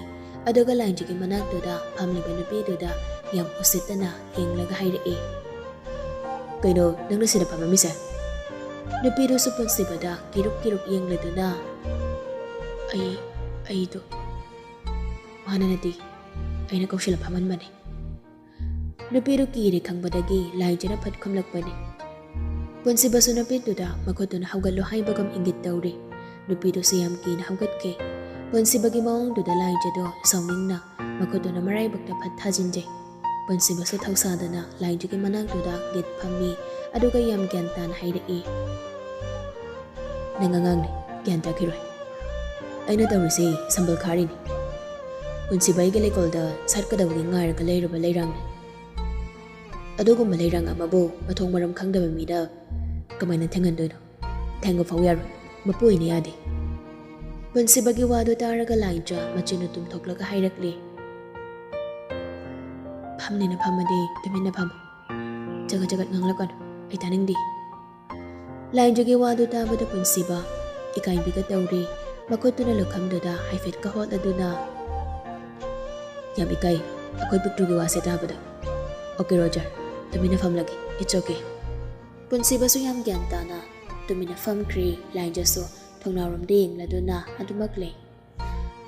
ꯑꯗꯨꯒ ꯂꯥꯏꯖꯥꯒꯤ ꯃꯅꯥꯛꯇꯨꯗ ꯐꯝꯂꯤꯕ ꯅꯨꯄꯤꯗꯨꯗ ꯌꯥꯝ ꯎꯁꯤꯠꯇꯅ ꯌꯦꯡꯂꯒ ꯍꯥꯏꯔꯛꯏ, "ꯀꯩꯅꯣ ꯅꯪꯅ ꯁꯤꯗ ꯐꯝꯃꯝꯃꯤꯁꯦ?" ꯅꯨꯄꯤꯗꯨꯁꯨ ꯄꯨꯟꯁꯤꯕꯗ ꯀꯤꯔꯨꯛ ꯀꯤꯔꯨꯛ ꯌꯦꯡꯂꯗꯨꯅ, "ꯑꯩ, ꯑꯩꯗꯣ, ꯃꯥꯅ ꯅꯠꯇꯦ, ꯑꯩꯅ ꯀꯧꯁꯤꯜꯂ ꯐꯝꯍꯟꯕꯅꯦ꯫" ꯅꯨꯄꯤꯗꯨ ꯀꯤꯔꯦ ꯈꯪꯕꯗꯒꯤ ꯂꯥꯏꯖꯥꯅ ꯐꯠ ꯈꯨꯝꯂꯛꯄꯅꯤ꯫ ꯄꯨꯟꯁꯤꯕꯁꯨ ꯅꯨꯄꯤꯗꯨꯗ ꯃꯈꯨꯠꯇꯨꯅ ꯍꯧꯒꯠꯂꯣ ꯍꯥꯏꯕꯒꯨꯝ ꯏꯪꯒꯤꯠ ꯇꯧꯔꯤ꯫ ꯅꯨꯄꯤꯗꯨꯁꯨ ꯌꯥꯝ ꯀꯤꯅ ꯍꯧꯒꯠꯈꯤ꯫ ꯄꯨꯟꯁꯤꯕꯒꯤ ꯃꯑꯣꯡꯗꯨꯗ ꯂꯥꯏꯖꯥꯗꯣ ꯁꯥꯎꯅꯤꯡꯅ ꯃꯈꯨꯠꯇꯨꯅ ꯃꯔꯥꯏꯕꯛꯇ ꯐꯠ ꯊꯥꯖꯤꯟꯖꯩ꯫ ꯄꯨꯟꯁꯤꯕꯁꯨ ꯊꯧꯁꯥꯗꯅ ꯂꯥꯏꯖꯥꯒꯤ ꯃꯅꯥꯛꯇꯨꯗ ꯒꯤꯠ ꯐꯝꯃꯤ, ꯑꯗꯨꯒ ꯌꯥꯝ ꯒ꯭ꯌꯥꯟ ꯇꯥꯅ ꯍꯥꯏꯔꯛꯏ, ꯅꯪ ꯑꯉꯥꯡꯅꯤ, ꯒ꯭ꯌꯥꯟ ꯇꯥꯈꯤꯔꯣꯏ꯫ ꯑꯩꯅ ꯇꯧꯔꯤꯁꯤ ꯁꯝꯕꯜ ꯈꯥꯔꯤꯅꯤ꯫ ꯄꯨꯟꯁꯤꯕ ꯑꯩꯒꯤ ꯂꯩꯀꯣꯜꯗ ꯁꯥꯠꯀꯗꯕꯒꯤ ꯉꯥꯏꯔꯒ ꯂꯩꯔꯕ ꯂꯩꯔꯥꯡꯅꯤ꯫ ꯑꯗꯨꯒꯨꯝꯕ ꯂꯩꯔꯥꯡ ꯑꯃꯕꯨ ꯃꯊꯣꯡ ꯃꯔꯝ ꯈꯪꯗꯕ ꯃꯤꯅ ꯀꯃꯥꯏꯅ ꯊꯦꯡꯍꯟꯗꯣꯏꯅꯣ? ꯊꯦꯡꯕ ꯐꯥꯎ ꯌꯥꯔꯣꯏ, ꯃꯄꯨ ꯑꯣꯏꯅ ꯌꯥꯗꯦ꯫ ꯄꯨꯟꯁꯤꯕꯒꯤ ꯋꯥꯗꯨ ꯇꯥꯔꯒ ꯂꯥꯏꯖ ꯃꯆꯤꯟꯗꯨ ꯇꯨꯝꯊꯣꯛꯂꯒ ꯍꯥꯏꯔꯛꯂꯤ, "ꯐꯝꯅꯤꯅ ꯐꯝꯃꯗꯤ ꯇꯨꯃꯤꯟꯅ ꯐꯝꯃꯨ꯫ ꯆꯒꯠ ꯆꯒꯠ ꯉꯥꯡꯂꯛꯀꯅꯨ, ꯑꯩ ꯇꯥꯅꯤꯡꯗꯦ꯫" ꯂꯥꯏꯖꯒꯤ ꯋꯥꯗꯨ ꯇꯥꯕꯗ ꯄꯨꯟꯁꯤꯕ ꯏꯀꯥꯏꯕꯤꯒ ꯇꯧꯔꯤ꯫ ꯃꯈꯨꯠꯇꯨꯅ ꯂꯨꯈꯝꯗꯨꯗ ꯍꯥꯏꯐꯦꯠꯀ ꯍꯣꯠꯂꯗꯨꯅ, "ꯌꯥꯝ ꯏꯀꯥꯏ ꯑꯩꯈꯣꯏ ꯄꯤꯛꯇ꯭ꯔꯨꯒꯤ ꯋꯥꯁꯦ ꯇꯥꯕꯗ꯫ ꯑꯣꯀꯦ ꯔꯣꯖꯔ, ꯇꯨꯃꯤꯟꯅ ꯐꯝꯂꯒꯦ, it's okay꯫" ꯄꯨꯟꯁꯤꯕꯁꯨ ꯌꯥꯝ ꯒ꯭ꯌꯥꯟ ꯇꯥꯅ ꯇꯨꯃꯤꯟꯅ ꯐꯝꯈ꯭ꯔꯤ꯫ ꯂꯥꯏꯖꯁꯨ ꯊꯣꯡꯅꯥꯎꯔꯣꯝꯗ ꯌꯦꯡꯂꯗꯨꯅ ꯑꯗꯨꯃꯛ ꯂꯩ꯫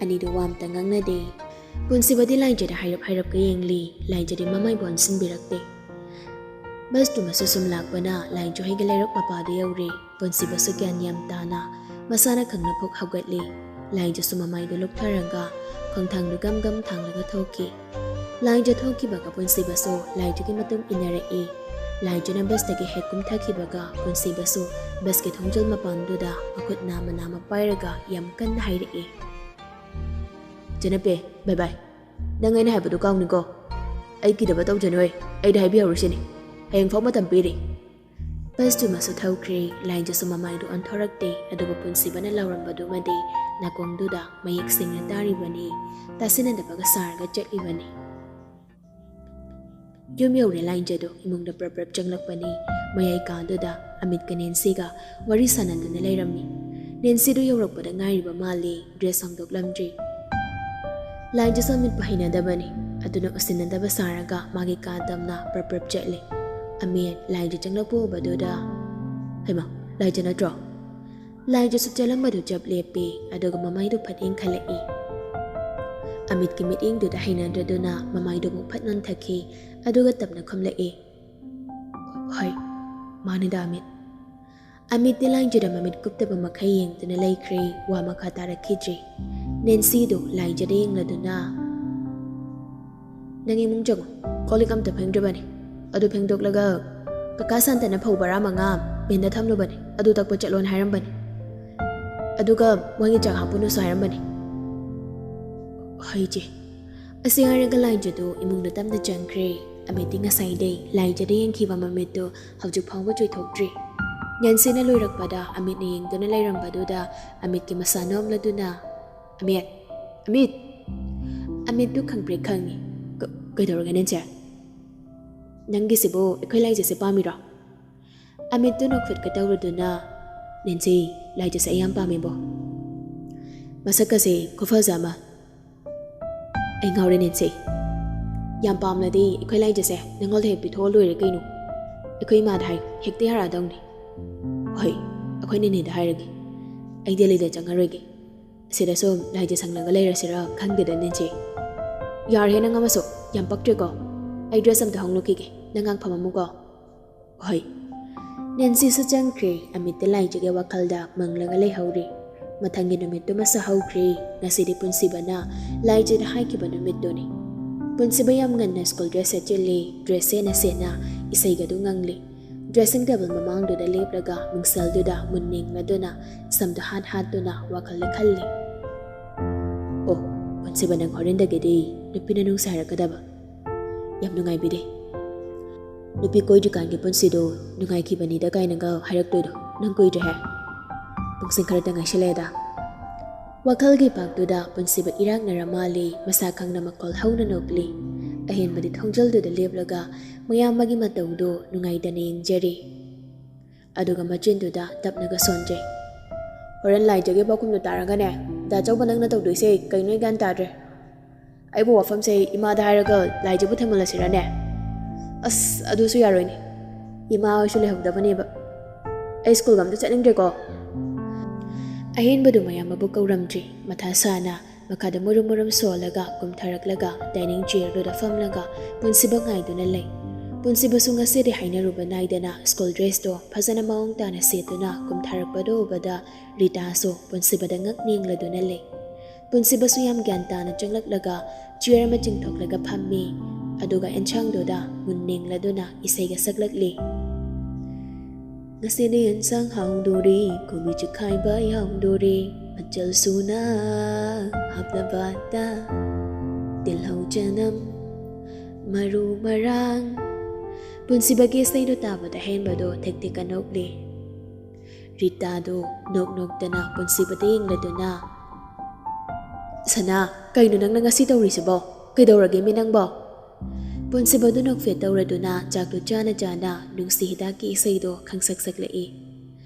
ꯑꯅꯤꯗꯨ ꯋꯥ ꯑꯝꯇ ꯉꯥꯡꯅꯗꯦ꯫ ꯄꯨꯟꯁꯤꯕꯗꯤ ꯂꯥꯏꯖꯗ ꯍꯥꯏꯔꯞ ꯍꯥꯏꯔꯞꯀ ꯌꯦꯡꯂꯤ꯫ ꯂꯥꯏꯖꯗꯤ ꯃꯃꯥꯏꯕꯨ ꯑꯣꯟꯁꯤꯟꯕꯤꯔꯛꯇꯦ꯫ ꯕꯁꯇꯨꯃꯁꯨ ꯁꯨꯝ ꯂꯥꯛꯄꯅ ꯂꯥꯏꯖ ꯍꯣꯏꯒꯤ ꯂꯩꯔꯛ ꯃꯄꯥꯗ ꯌꯧꯔꯦ꯫ ꯄꯨꯟꯁꯤꯕꯁꯨ ꯒ꯭ꯌꯥꯟ ꯌꯥꯝ ꯇꯥꯅ ꯃꯁꯥꯅ ꯈꯪꯅ ꯐꯨꯛ ꯍꯧꯒꯠꯂꯤ꯫ ꯂꯥꯏꯖꯁꯨ ꯃꯃꯥꯏꯗꯨ ꯂꯨꯞꯊꯔꯒ ꯈꯣꯡꯊꯥꯡꯗꯨ ꯒꯝ ꯒꯝ ꯊꯥꯡꯂꯒ ꯊꯣꯛꯈꯤ꯫ ꯂꯥꯏꯖ ꯊꯣꯛꯈꯤꯕꯒ ꯄꯨꯟꯁꯤꯕꯁꯨ ꯂꯥꯏꯖꯒꯤ ꯃꯇꯨꯡ ꯏꯟꯅꯔꯛꯏ꯫ ꯂꯥꯏꯖꯅ ꯕꯁꯇꯒꯤ ꯍꯦꯛ ꯀꯨꯝꯊꯈꯤꯕꯒ ꯄꯨꯟꯁꯤꯕꯁꯨ ꯕꯁꯀꯤ ꯊꯣꯡꯖꯜ ꯃꯄꯥꯟꯗꯨꯗ ꯃꯈꯨꯠ ꯅꯥꯝꯃ ꯅꯥꯝꯃ ꯄꯥꯏꯔꯒ ꯌꯥꯝ ꯀꯟꯅ ꯍꯥꯏꯔꯛꯏ, "ꯖꯅꯄꯦ, ꯕꯥꯏ ꯕꯥꯏ꯫ ꯅꯪ ꯑꯩꯅ ꯍꯥꯏꯕꯗꯨ ꯀꯥꯎꯅꯤꯀꯣ꯫ ꯑꯩ ꯀꯤꯗꯕ ꯇꯧꯖꯅꯣꯏ, ꯑꯩꯗ ꯍꯥꯏꯕꯤꯍꯧꯔꯤꯁꯤꯅꯤ꯫ ꯍꯌꯦꯡ ꯐꯥꯎ ꯃꯇꯝ ꯄꯤꯔꯤ꯫" ꯕꯁꯇꯨꯃꯁꯨ ꯊꯧꯈ꯭ꯔꯦ꯫ ꯂꯥꯏꯖꯁꯨ ꯃꯃꯥꯏꯗꯨ ꯑꯣꯟꯊꯣꯔꯛꯇꯦ, ꯑꯗꯨꯕꯨ ꯄꯨꯟꯁꯤꯕꯅ ꯂꯥꯎꯔꯝꯕꯗꯨꯃꯗꯤ ꯅꯥꯀꯣꯡꯗꯨꯗ ꯃꯌꯦꯛ ꯁꯦꯡꯅ ꯇꯥꯔꯤꯕꯅꯤ, ꯇꯥꯁꯤꯟꯅꯗꯕꯒ ꯁꯥꯔꯒ ꯆꯠꯂꯤꯕꯅꯤ꯫ ꯌꯨꯝ ꯌꯧꯔꯦ ꯂꯥꯏꯖꯗꯣ ꯏꯃꯨꯡꯗ ꯄ꯭ꯔꯞ ꯄ꯭ꯔꯞ ꯆꯪꯂꯛꯄꯅꯤ꯫ ꯃꯌꯥꯏ ꯀꯥꯗꯨꯗ ꯑꯃꯤꯠꯀ ꯅꯦꯟꯁꯤꯒ ꯋꯥꯔꯤ ꯁꯥꯟꯅꯗꯨꯅ ꯂꯩꯔꯝꯃꯤ꯫ ꯅꯦꯟꯁꯤꯗꯨ ꯌꯧꯔꯛꯄꯗ ꯉꯥꯏꯔꯤꯕ ꯃꯥꯜꯂꯤ, ꯗ꯭ꯔꯦꯁ ꯍꯣꯡꯗꯣꯛꯂꯝꯗ꯭ꯔꯤ꯫ ꯂꯥꯏꯖꯁꯨ ꯑꯃꯤꯠꯄꯨ ꯍꯩꯅꯗꯕꯅꯤ, ꯑꯗꯨꯅ ꯎꯁꯤꯟꯅꯗꯕ ꯁꯥꯔꯒ ꯃꯥꯒꯤ ꯀꯥ ꯇꯝꯅ ꯄ꯭ꯔꯞ ꯄ꯭ꯔꯞ ꯆꯠꯂꯤ꯫ ꯑꯃꯤꯠ ꯂꯥꯏꯖ ꯆꯪꯂꯛꯄ ꯎꯕꯗꯨꯗ, "ꯍꯩꯃꯥ, ꯂꯥꯏꯖ ꯅꯠꯇ꯭ꯔꯣ?" ꯂꯥꯏꯖꯁꯨ ꯆꯦꯜꯂꯝꯕꯗꯨ ꯆꯞ ꯂꯦꯞꯄꯤ, ꯑꯗꯨꯒ ꯃꯃꯥꯏꯗꯨ ꯐꯠ ꯌꯦꯡꯈꯠꯂꯛꯏ꯫ ꯑꯃꯤꯠꯀꯤ ꯃꯤꯠꯌꯦꯡꯗꯨꯗ ꯍꯩꯅꯗ꯭ꯔꯗꯨꯅ ꯃꯃꯥꯏꯗꯨ ꯑꯃꯨꯛ ꯐꯠ ꯅꯣꯟꯊꯈꯤ, ꯑꯗꯨꯒ ꯇꯞꯅ ꯈꯨꯝꯂꯛꯏ, "ꯍꯣꯏ, ꯃꯥꯅꯤꯗ ꯑꯃꯤꯠ꯫" ꯑꯃꯤꯠꯇꯤ ꯂꯥꯏꯖꯗ ꯃꯃꯤꯠ ꯀꯨꯞꯇꯕ ꯃꯈꯩ ꯌꯦꯡꯗꯨꯅ ꯂꯩꯈ꯭ꯔꯦ, ꯋꯥ ꯃꯈꯥ ꯇꯥꯔꯛꯈꯤꯗ꯭ꯔꯤ꯫ ꯅꯦꯟꯁꯤꯗꯨ ꯂꯥꯏꯖꯗ ꯌꯦꯡꯂꯗꯨꯅ, "ꯅꯪ ꯏꯃꯨꯡ ꯆꯪꯉꯨ, ꯀꯣꯜ ꯂꯤꯛ ꯑꯝꯇ ꯐꯦꯡꯗ꯭ꯔꯤꯕꯅꯤ꯫ ꯑꯗꯨ ꯐꯦꯡꯗꯣꯛꯂꯒ ꯀꯀꯥ ꯁꯥꯟꯇꯅ ꯐꯧ ꯕꯔꯥ ꯃꯉꯥ ꯃꯤꯟꯗ ꯊꯝꯂꯨꯕꯅꯤ, ꯑꯗꯨ ꯇꯛꯄ ꯆꯠꯂꯣꯅ ꯍꯥꯏꯔꯝꯕꯅꯤ꯫" ꯑꯗꯨꯒ ꯃꯣꯏꯒꯤ ꯆꯥꯛ ꯍꯥꯞꯄꯨꯅꯁꯨ ꯍꯥꯏꯔꯝꯕꯅꯤ꯫ ꯍꯣꯏ ꯏꯆꯦ꯫ ꯑꯁꯤ ꯍꯥꯏꯔꯒ ꯂꯥꯏꯖꯗꯨ ꯏꯃꯨꯡꯗ ꯇꯞꯅ ꯆꯪꯈ꯭ꯔꯦ꯫ ꯑꯃꯤꯠꯇꯤ ꯉꯁꯥꯏꯗꯩ ꯂꯥꯏꯖꯗ ꯌꯦꯡꯈꯤꯕ ꯃꯃꯤꯠꯇꯨ ꯍꯧꯖꯤꯛ ꯐꯥꯎꯕ ꯆꯣꯏꯊꯣꯛꯇ꯭ꯔꯤ꯫ ꯅꯦꯟꯁꯤꯅ ꯂꯣꯏꯔꯛꯄꯗ ꯑꯃꯤꯠꯅ ꯌꯦꯡꯗꯨꯅ ꯂꯩꯔꯝꯕꯗꯨꯗ ꯑꯃꯤꯠꯀꯤ ꯃꯁꯥ ꯅꯣꯝꯂꯗꯨꯅ, "ꯑꯃꯤꯠ! ꯑꯃꯤꯠ!" ꯑꯃꯤꯠꯇꯨ ꯈꯪꯄ꯭ꯔꯦꯛ ꯈꯪꯉꯤ꯫ "ꯀ-, ꯀꯩꯗꯧꯔꯒꯦ ꯅꯦꯟꯁꯤ? ꯅꯪꯒꯤꯁꯤꯕꯨ ꯑꯩꯈꯣꯏ ꯂꯥꯏꯖꯁꯦ ꯄꯥꯝꯃꯤꯔꯣ?" ꯑꯃꯤꯠꯇꯨꯅ ꯈꯨꯠꯀ ꯇꯧꯔꯗꯨꯅ, "ꯅꯦꯟꯁꯤ, ꯂꯥꯏꯖꯁꯦ ꯑꯩ ꯌꯥꯝ ꯄꯥꯝꯃꯦꯕꯣ꯫ ꯃꯁꯛꯀꯁꯦ ꯈꯨꯐꯖ ꯑꯃ꯫ ꯑꯩ ꯉꯥꯎꯔꯦ ꯅꯦꯟꯁꯤ꯫ ꯌꯥꯝ ꯄꯥꯝꯂꯗꯤ ꯑꯩꯈꯣꯏ ꯂꯥꯏꯖꯁꯦ ꯅꯪꯉꯣꯟꯗ ꯍꯦꯛ ꯄꯤꯊꯣꯛꯑ ꯂꯣꯏꯔꯦ ꯀꯩꯅꯣ꯫ ꯑꯩꯈꯣꯏ ꯏꯃꯥꯗ ꯍꯥꯏ, ꯍꯦꯛꯇ ꯌꯥꯔꯛꯑꯗꯧꯅꯤ꯫ ꯍꯣꯏ, ꯑꯩꯈꯣꯏ ꯅꯦꯅꯦꯗ ꯍꯥꯏꯔꯒꯦ꯫ ꯑꯩ ꯗꯦꯜꯂꯤꯗ ꯆꯪꯉꯔꯣꯏꯒꯦ꯫ ꯑꯁꯤꯗ ꯁꯨꯝ ꯂꯥꯏꯖ ꯁꯪꯂꯒ ꯂꯩꯔꯁꯤꯔ ꯈꯪꯗꯦꯗ ꯅꯦꯟꯁꯤ꯫ ꯌꯥꯔꯦ ꯅꯪ ꯑꯃꯁꯨ, ꯌꯥꯝ ꯄꯛꯇ꯭ꯔꯦꯀꯣ꯫ ꯑꯩ ꯗ꯭ꯔꯦꯁ ꯑꯝꯇ ꯍꯣꯡꯂꯨꯈꯤꯒꯦ, ꯅꯪ ꯉꯥꯛ ꯐꯝꯃꯝꯃꯨꯀꯣ꯫" ꯍꯣꯏ꯫ ꯅꯦꯟꯁꯤꯁꯨ ꯆꯪꯈ꯭ꯔꯦ꯫ ꯑꯃꯤꯠꯇ ꯂꯥꯏꯖꯒꯤ ꯋꯥꯈꯜꯗ ꯃꯪꯂꯒ ꯂꯩꯍꯧꯔꯤ꯫ ꯃꯊꯪꯒꯤ ꯅꯨꯃꯤꯠꯇꯨꯃꯁꯨ ꯍꯧꯈ꯭ꯔꯦ꯫ ꯉꯁꯤꯗꯤ ꯄꯨꯟꯁꯤꯕꯅ ꯂꯥꯏꯖꯗ ꯍꯥꯏꯈꯤꯕ ꯅꯨꯃꯤꯠꯇꯨꯅꯤ꯫ ꯄꯨꯟꯁꯤꯕ ꯌꯥꯝ ꯉꯟꯅ ꯁ꯭ꯀꯨꯜ ꯗ꯭ꯔꯦꯁ ꯁꯦꯠꯆꯤꯜꯂꯤ꯫ ꯗ꯭ꯔꯦꯁ ꯁꯦꯠꯅ ꯁꯦꯠꯅ ꯏꯁꯩꯒꯗꯨ ꯉꯪꯂꯤ꯫ ꯗ꯭ꯔꯦꯁꯤꯡ ꯇꯦꯕꯜ ꯃꯃꯥꯡꯗꯨꯗ ꯂꯦꯞꯂꯒ ꯃꯤꯡꯁꯦꯜꯗꯨꯗ ꯃꯨꯟꯅ ꯌꯦꯡꯂꯗꯨꯅ ꯁꯝꯗꯨ ꯍꯥꯠ ꯍꯥꯠꯇꯨꯅ ꯋꯥꯈꯜꯗ ꯈꯜꯂꯤ꯫ "ꯑꯣ, ꯄꯨꯟꯁꯤꯕ, ꯅꯪ ꯍꯣꯔꯦꯟꯗꯒꯤꯗꯤ ꯅꯨꯄꯤꯅ ꯅꯨꯡꯁꯤ ꯍꯥꯏꯔꯛꯀꯗꯕ꯫ ꯌꯥꯝ ꯅꯨꯡꯉꯥꯏꯕꯤꯗꯦ꯫ ꯅꯨꯄꯤ ꯀꯣꯏꯗ꯭ꯔꯤꯀꯥꯟꯒꯤ ꯄꯨꯟꯁꯤꯗꯣ ꯅꯨꯡꯉꯥꯏꯈꯤꯕꯅꯤꯗ" ꯀꯥꯏꯅꯒ ꯍꯥꯏꯔꯛꯇꯣꯏꯗꯣ꯫ ꯅꯪ ꯀꯨꯏꯗ꯭ꯔꯦꯍꯦ꯫ ꯄꯨꯡꯁꯤꯡ ꯈꯔꯇ ꯉꯥꯏꯁꯤꯜꯂꯛꯑꯦꯗ꯫ ꯋꯥꯈꯜꯒꯤ ꯄꯥꯛꯇꯨꯗ ꯄꯨꯟꯁꯤꯕ ꯏꯔꯥꯛꯅꯔ ꯃꯥꯜꯂꯤ꯫ ꯃꯁꯥ ꯈꯪꯅ ꯃꯈꯣꯜ ꯍꯧꯅ ꯅꯣꯛꯂꯤ꯫ ꯑꯍꯦꯟꯕꯗꯤ ꯊꯣꯡꯖꯤꯜꯗꯨꯗ ꯂꯦꯞꯂꯒ ꯃꯌꯥꯝꯕꯒꯤ ꯃꯇꯧꯗꯨ ꯅꯨꯡꯉꯥꯏꯇꯅ ꯌꯦꯡꯖꯔꯤ꯫ ꯑꯗꯨꯒ ꯃꯆꯤꯟꯗꯨꯗ ꯇꯞꯅꯒ ꯁꯣꯟꯖꯩ꯫ "ꯍꯣꯔꯦꯟ ꯂꯥꯏꯖꯒꯤ ꯄꯥꯎꯈꯨꯝꯗꯨ ꯇꯥꯔꯒꯅꯦ, ꯗꯥ ꯆꯧꯕ, ꯅꯪꯅ ꯇꯧꯗꯣꯏꯁꯦ ꯀꯩꯅꯣ ꯑꯩ ꯒ꯭ꯌꯥꯟ ꯇꯥꯗ꯭ꯔꯦ꯫ ꯑꯩꯕꯨ ꯋꯥꯐꯝꯁꯦ ꯏꯃꯥꯗ ꯍꯥꯏꯔꯒ ꯂꯥꯏꯖꯕꯨ ꯊꯦꯝꯍꯜꯂꯁꯤꯔꯅꯦ? ꯑꯁ, ꯑꯗꯨꯁꯨ ꯌꯥꯔꯣꯏꯅꯦ꯫ ꯏꯃꯥ ꯍꯣꯏꯁꯨ ꯂꯩꯍꯧꯗꯕꯅꯦꯕ꯫ ꯑꯩ ꯁ꯭ꯀꯨꯜꯒ ꯑꯝꯇ ꯆꯠꯅꯤꯡꯗ꯭ꯔꯦꯀꯣ꯫" ꯑꯍꯦꯟꯕꯗꯨ ꯃꯌꯥꯝ ꯃꯕꯨ ꯀꯧꯔꯝꯗ꯭ꯔꯤ꯫ ꯃꯊꯥ ꯁꯥꯅ ꯃꯈꯥꯗ ꯃꯨꯔꯨꯝ ꯃꯨꯔꯨꯝ ꯁꯣꯜꯂꯒ ꯀꯨꯝꯊꯔꯛꯂꯒ ꯗꯥꯏꯅꯤꯡ ꯆꯤꯌꯔꯗꯨꯗ ꯐꯝꯂꯒ ꯄꯨꯟꯁꯤꯕ ꯉꯥꯏꯗꯨꯅ ꯂꯩ꯫ ꯄꯨꯟꯁꯤꯕꯁꯨ ꯉꯁꯤꯗꯤ ꯍꯥꯏꯅꯔꯨꯕ ꯅꯥꯏꯗꯅ ꯁ꯭ꯀꯨꯜ ꯗ꯭ꯔꯦꯁꯇꯣ ꯐꯖꯅ ꯃꯑꯣꯡ ꯇꯥꯅ ꯁꯦꯠꯇꯨꯅ ꯀꯨꯝꯊꯔꯛꯄꯗꯨ ꯎꯕꯗ ꯔꯤꯇꯥꯁꯨ ꯄꯨꯟꯁꯤꯕꯗ ꯉꯛ ꯌꯦꯡꯂꯗꯨꯅ ꯂꯩ꯫ ꯄꯨꯟꯁꯤꯕꯁꯨ ꯌꯥꯝ ꯒ꯭ꯌꯥꯟ ꯇꯥꯅ ꯆꯪꯂꯛꯂꯒ ꯆꯤꯌꯔ ꯑꯃ ꯆꯤꯡꯊꯣꯛꯂꯒ ꯐꯝꯃꯤ꯫ ꯑꯗꯨꯒ ꯑꯦꯟꯁꯥꯡꯗꯨꯗ ꯃꯨꯟ ꯌꯦꯡꯂꯗꯨꯅ ꯏꯁꯩꯒ ꯁꯛꯂꯛꯂꯤ꯫ ꯉꯁꯤꯗꯤ ꯌꯦꯟꯁꯥꯡ ꯍꯥꯎꯗꯣꯔꯤ, ꯀꯣꯕꯤ ꯆꯤꯛꯈꯥꯏꯕ ꯌꯥꯎꯗꯣꯔꯤ, ꯃꯆꯜ ꯁꯨꯅ ꯍꯥꯞꯅꯕꯗ ꯇꯤꯜꯍꯧ, ꯆꯅꯝ, ꯃꯔꯨ ꯃꯔꯥꯡ꯫ ꯄꯨꯟꯁꯤꯕꯒꯤ ꯏꯁꯩꯗꯨ ꯇꯥꯕꯗ ꯑꯍꯦꯟꯕꯗꯣ ꯊꯦꯛ ꯊꯦꯛꯀ ꯅꯣꯛꯂꯤ꯫ ꯔꯤꯇꯥꯗꯨ ꯅꯣꯛ ꯅꯣꯛꯇꯅ ꯄꯨꯟꯁꯤꯕꯗ ꯌꯦꯡꯂꯗꯨꯅ, "ꯁꯅꯥ, ꯀꯩꯅꯣ ꯅꯪꯅ ꯉꯁꯤ ꯇꯧꯔꯤꯁꯤꯕꯣ? ꯀꯩꯗꯧꯔꯒꯦꯃꯤ ꯅꯪꯕꯣ?" ꯄꯨꯟꯁꯤꯕꯗꯨ ꯅꯣꯛꯐꯦꯠ ꯇꯧꯔꯗꯨꯅ ꯆꯥꯛꯇꯨ ꯆꯥꯅ ꯆꯥꯅ ꯅꯨꯡꯁꯤ ꯍꯤꯗꯥꯛꯀꯤ ꯏꯁꯩꯗꯣ ꯈꯪꯁꯛ ꯁꯛꯂꯛꯏ꯫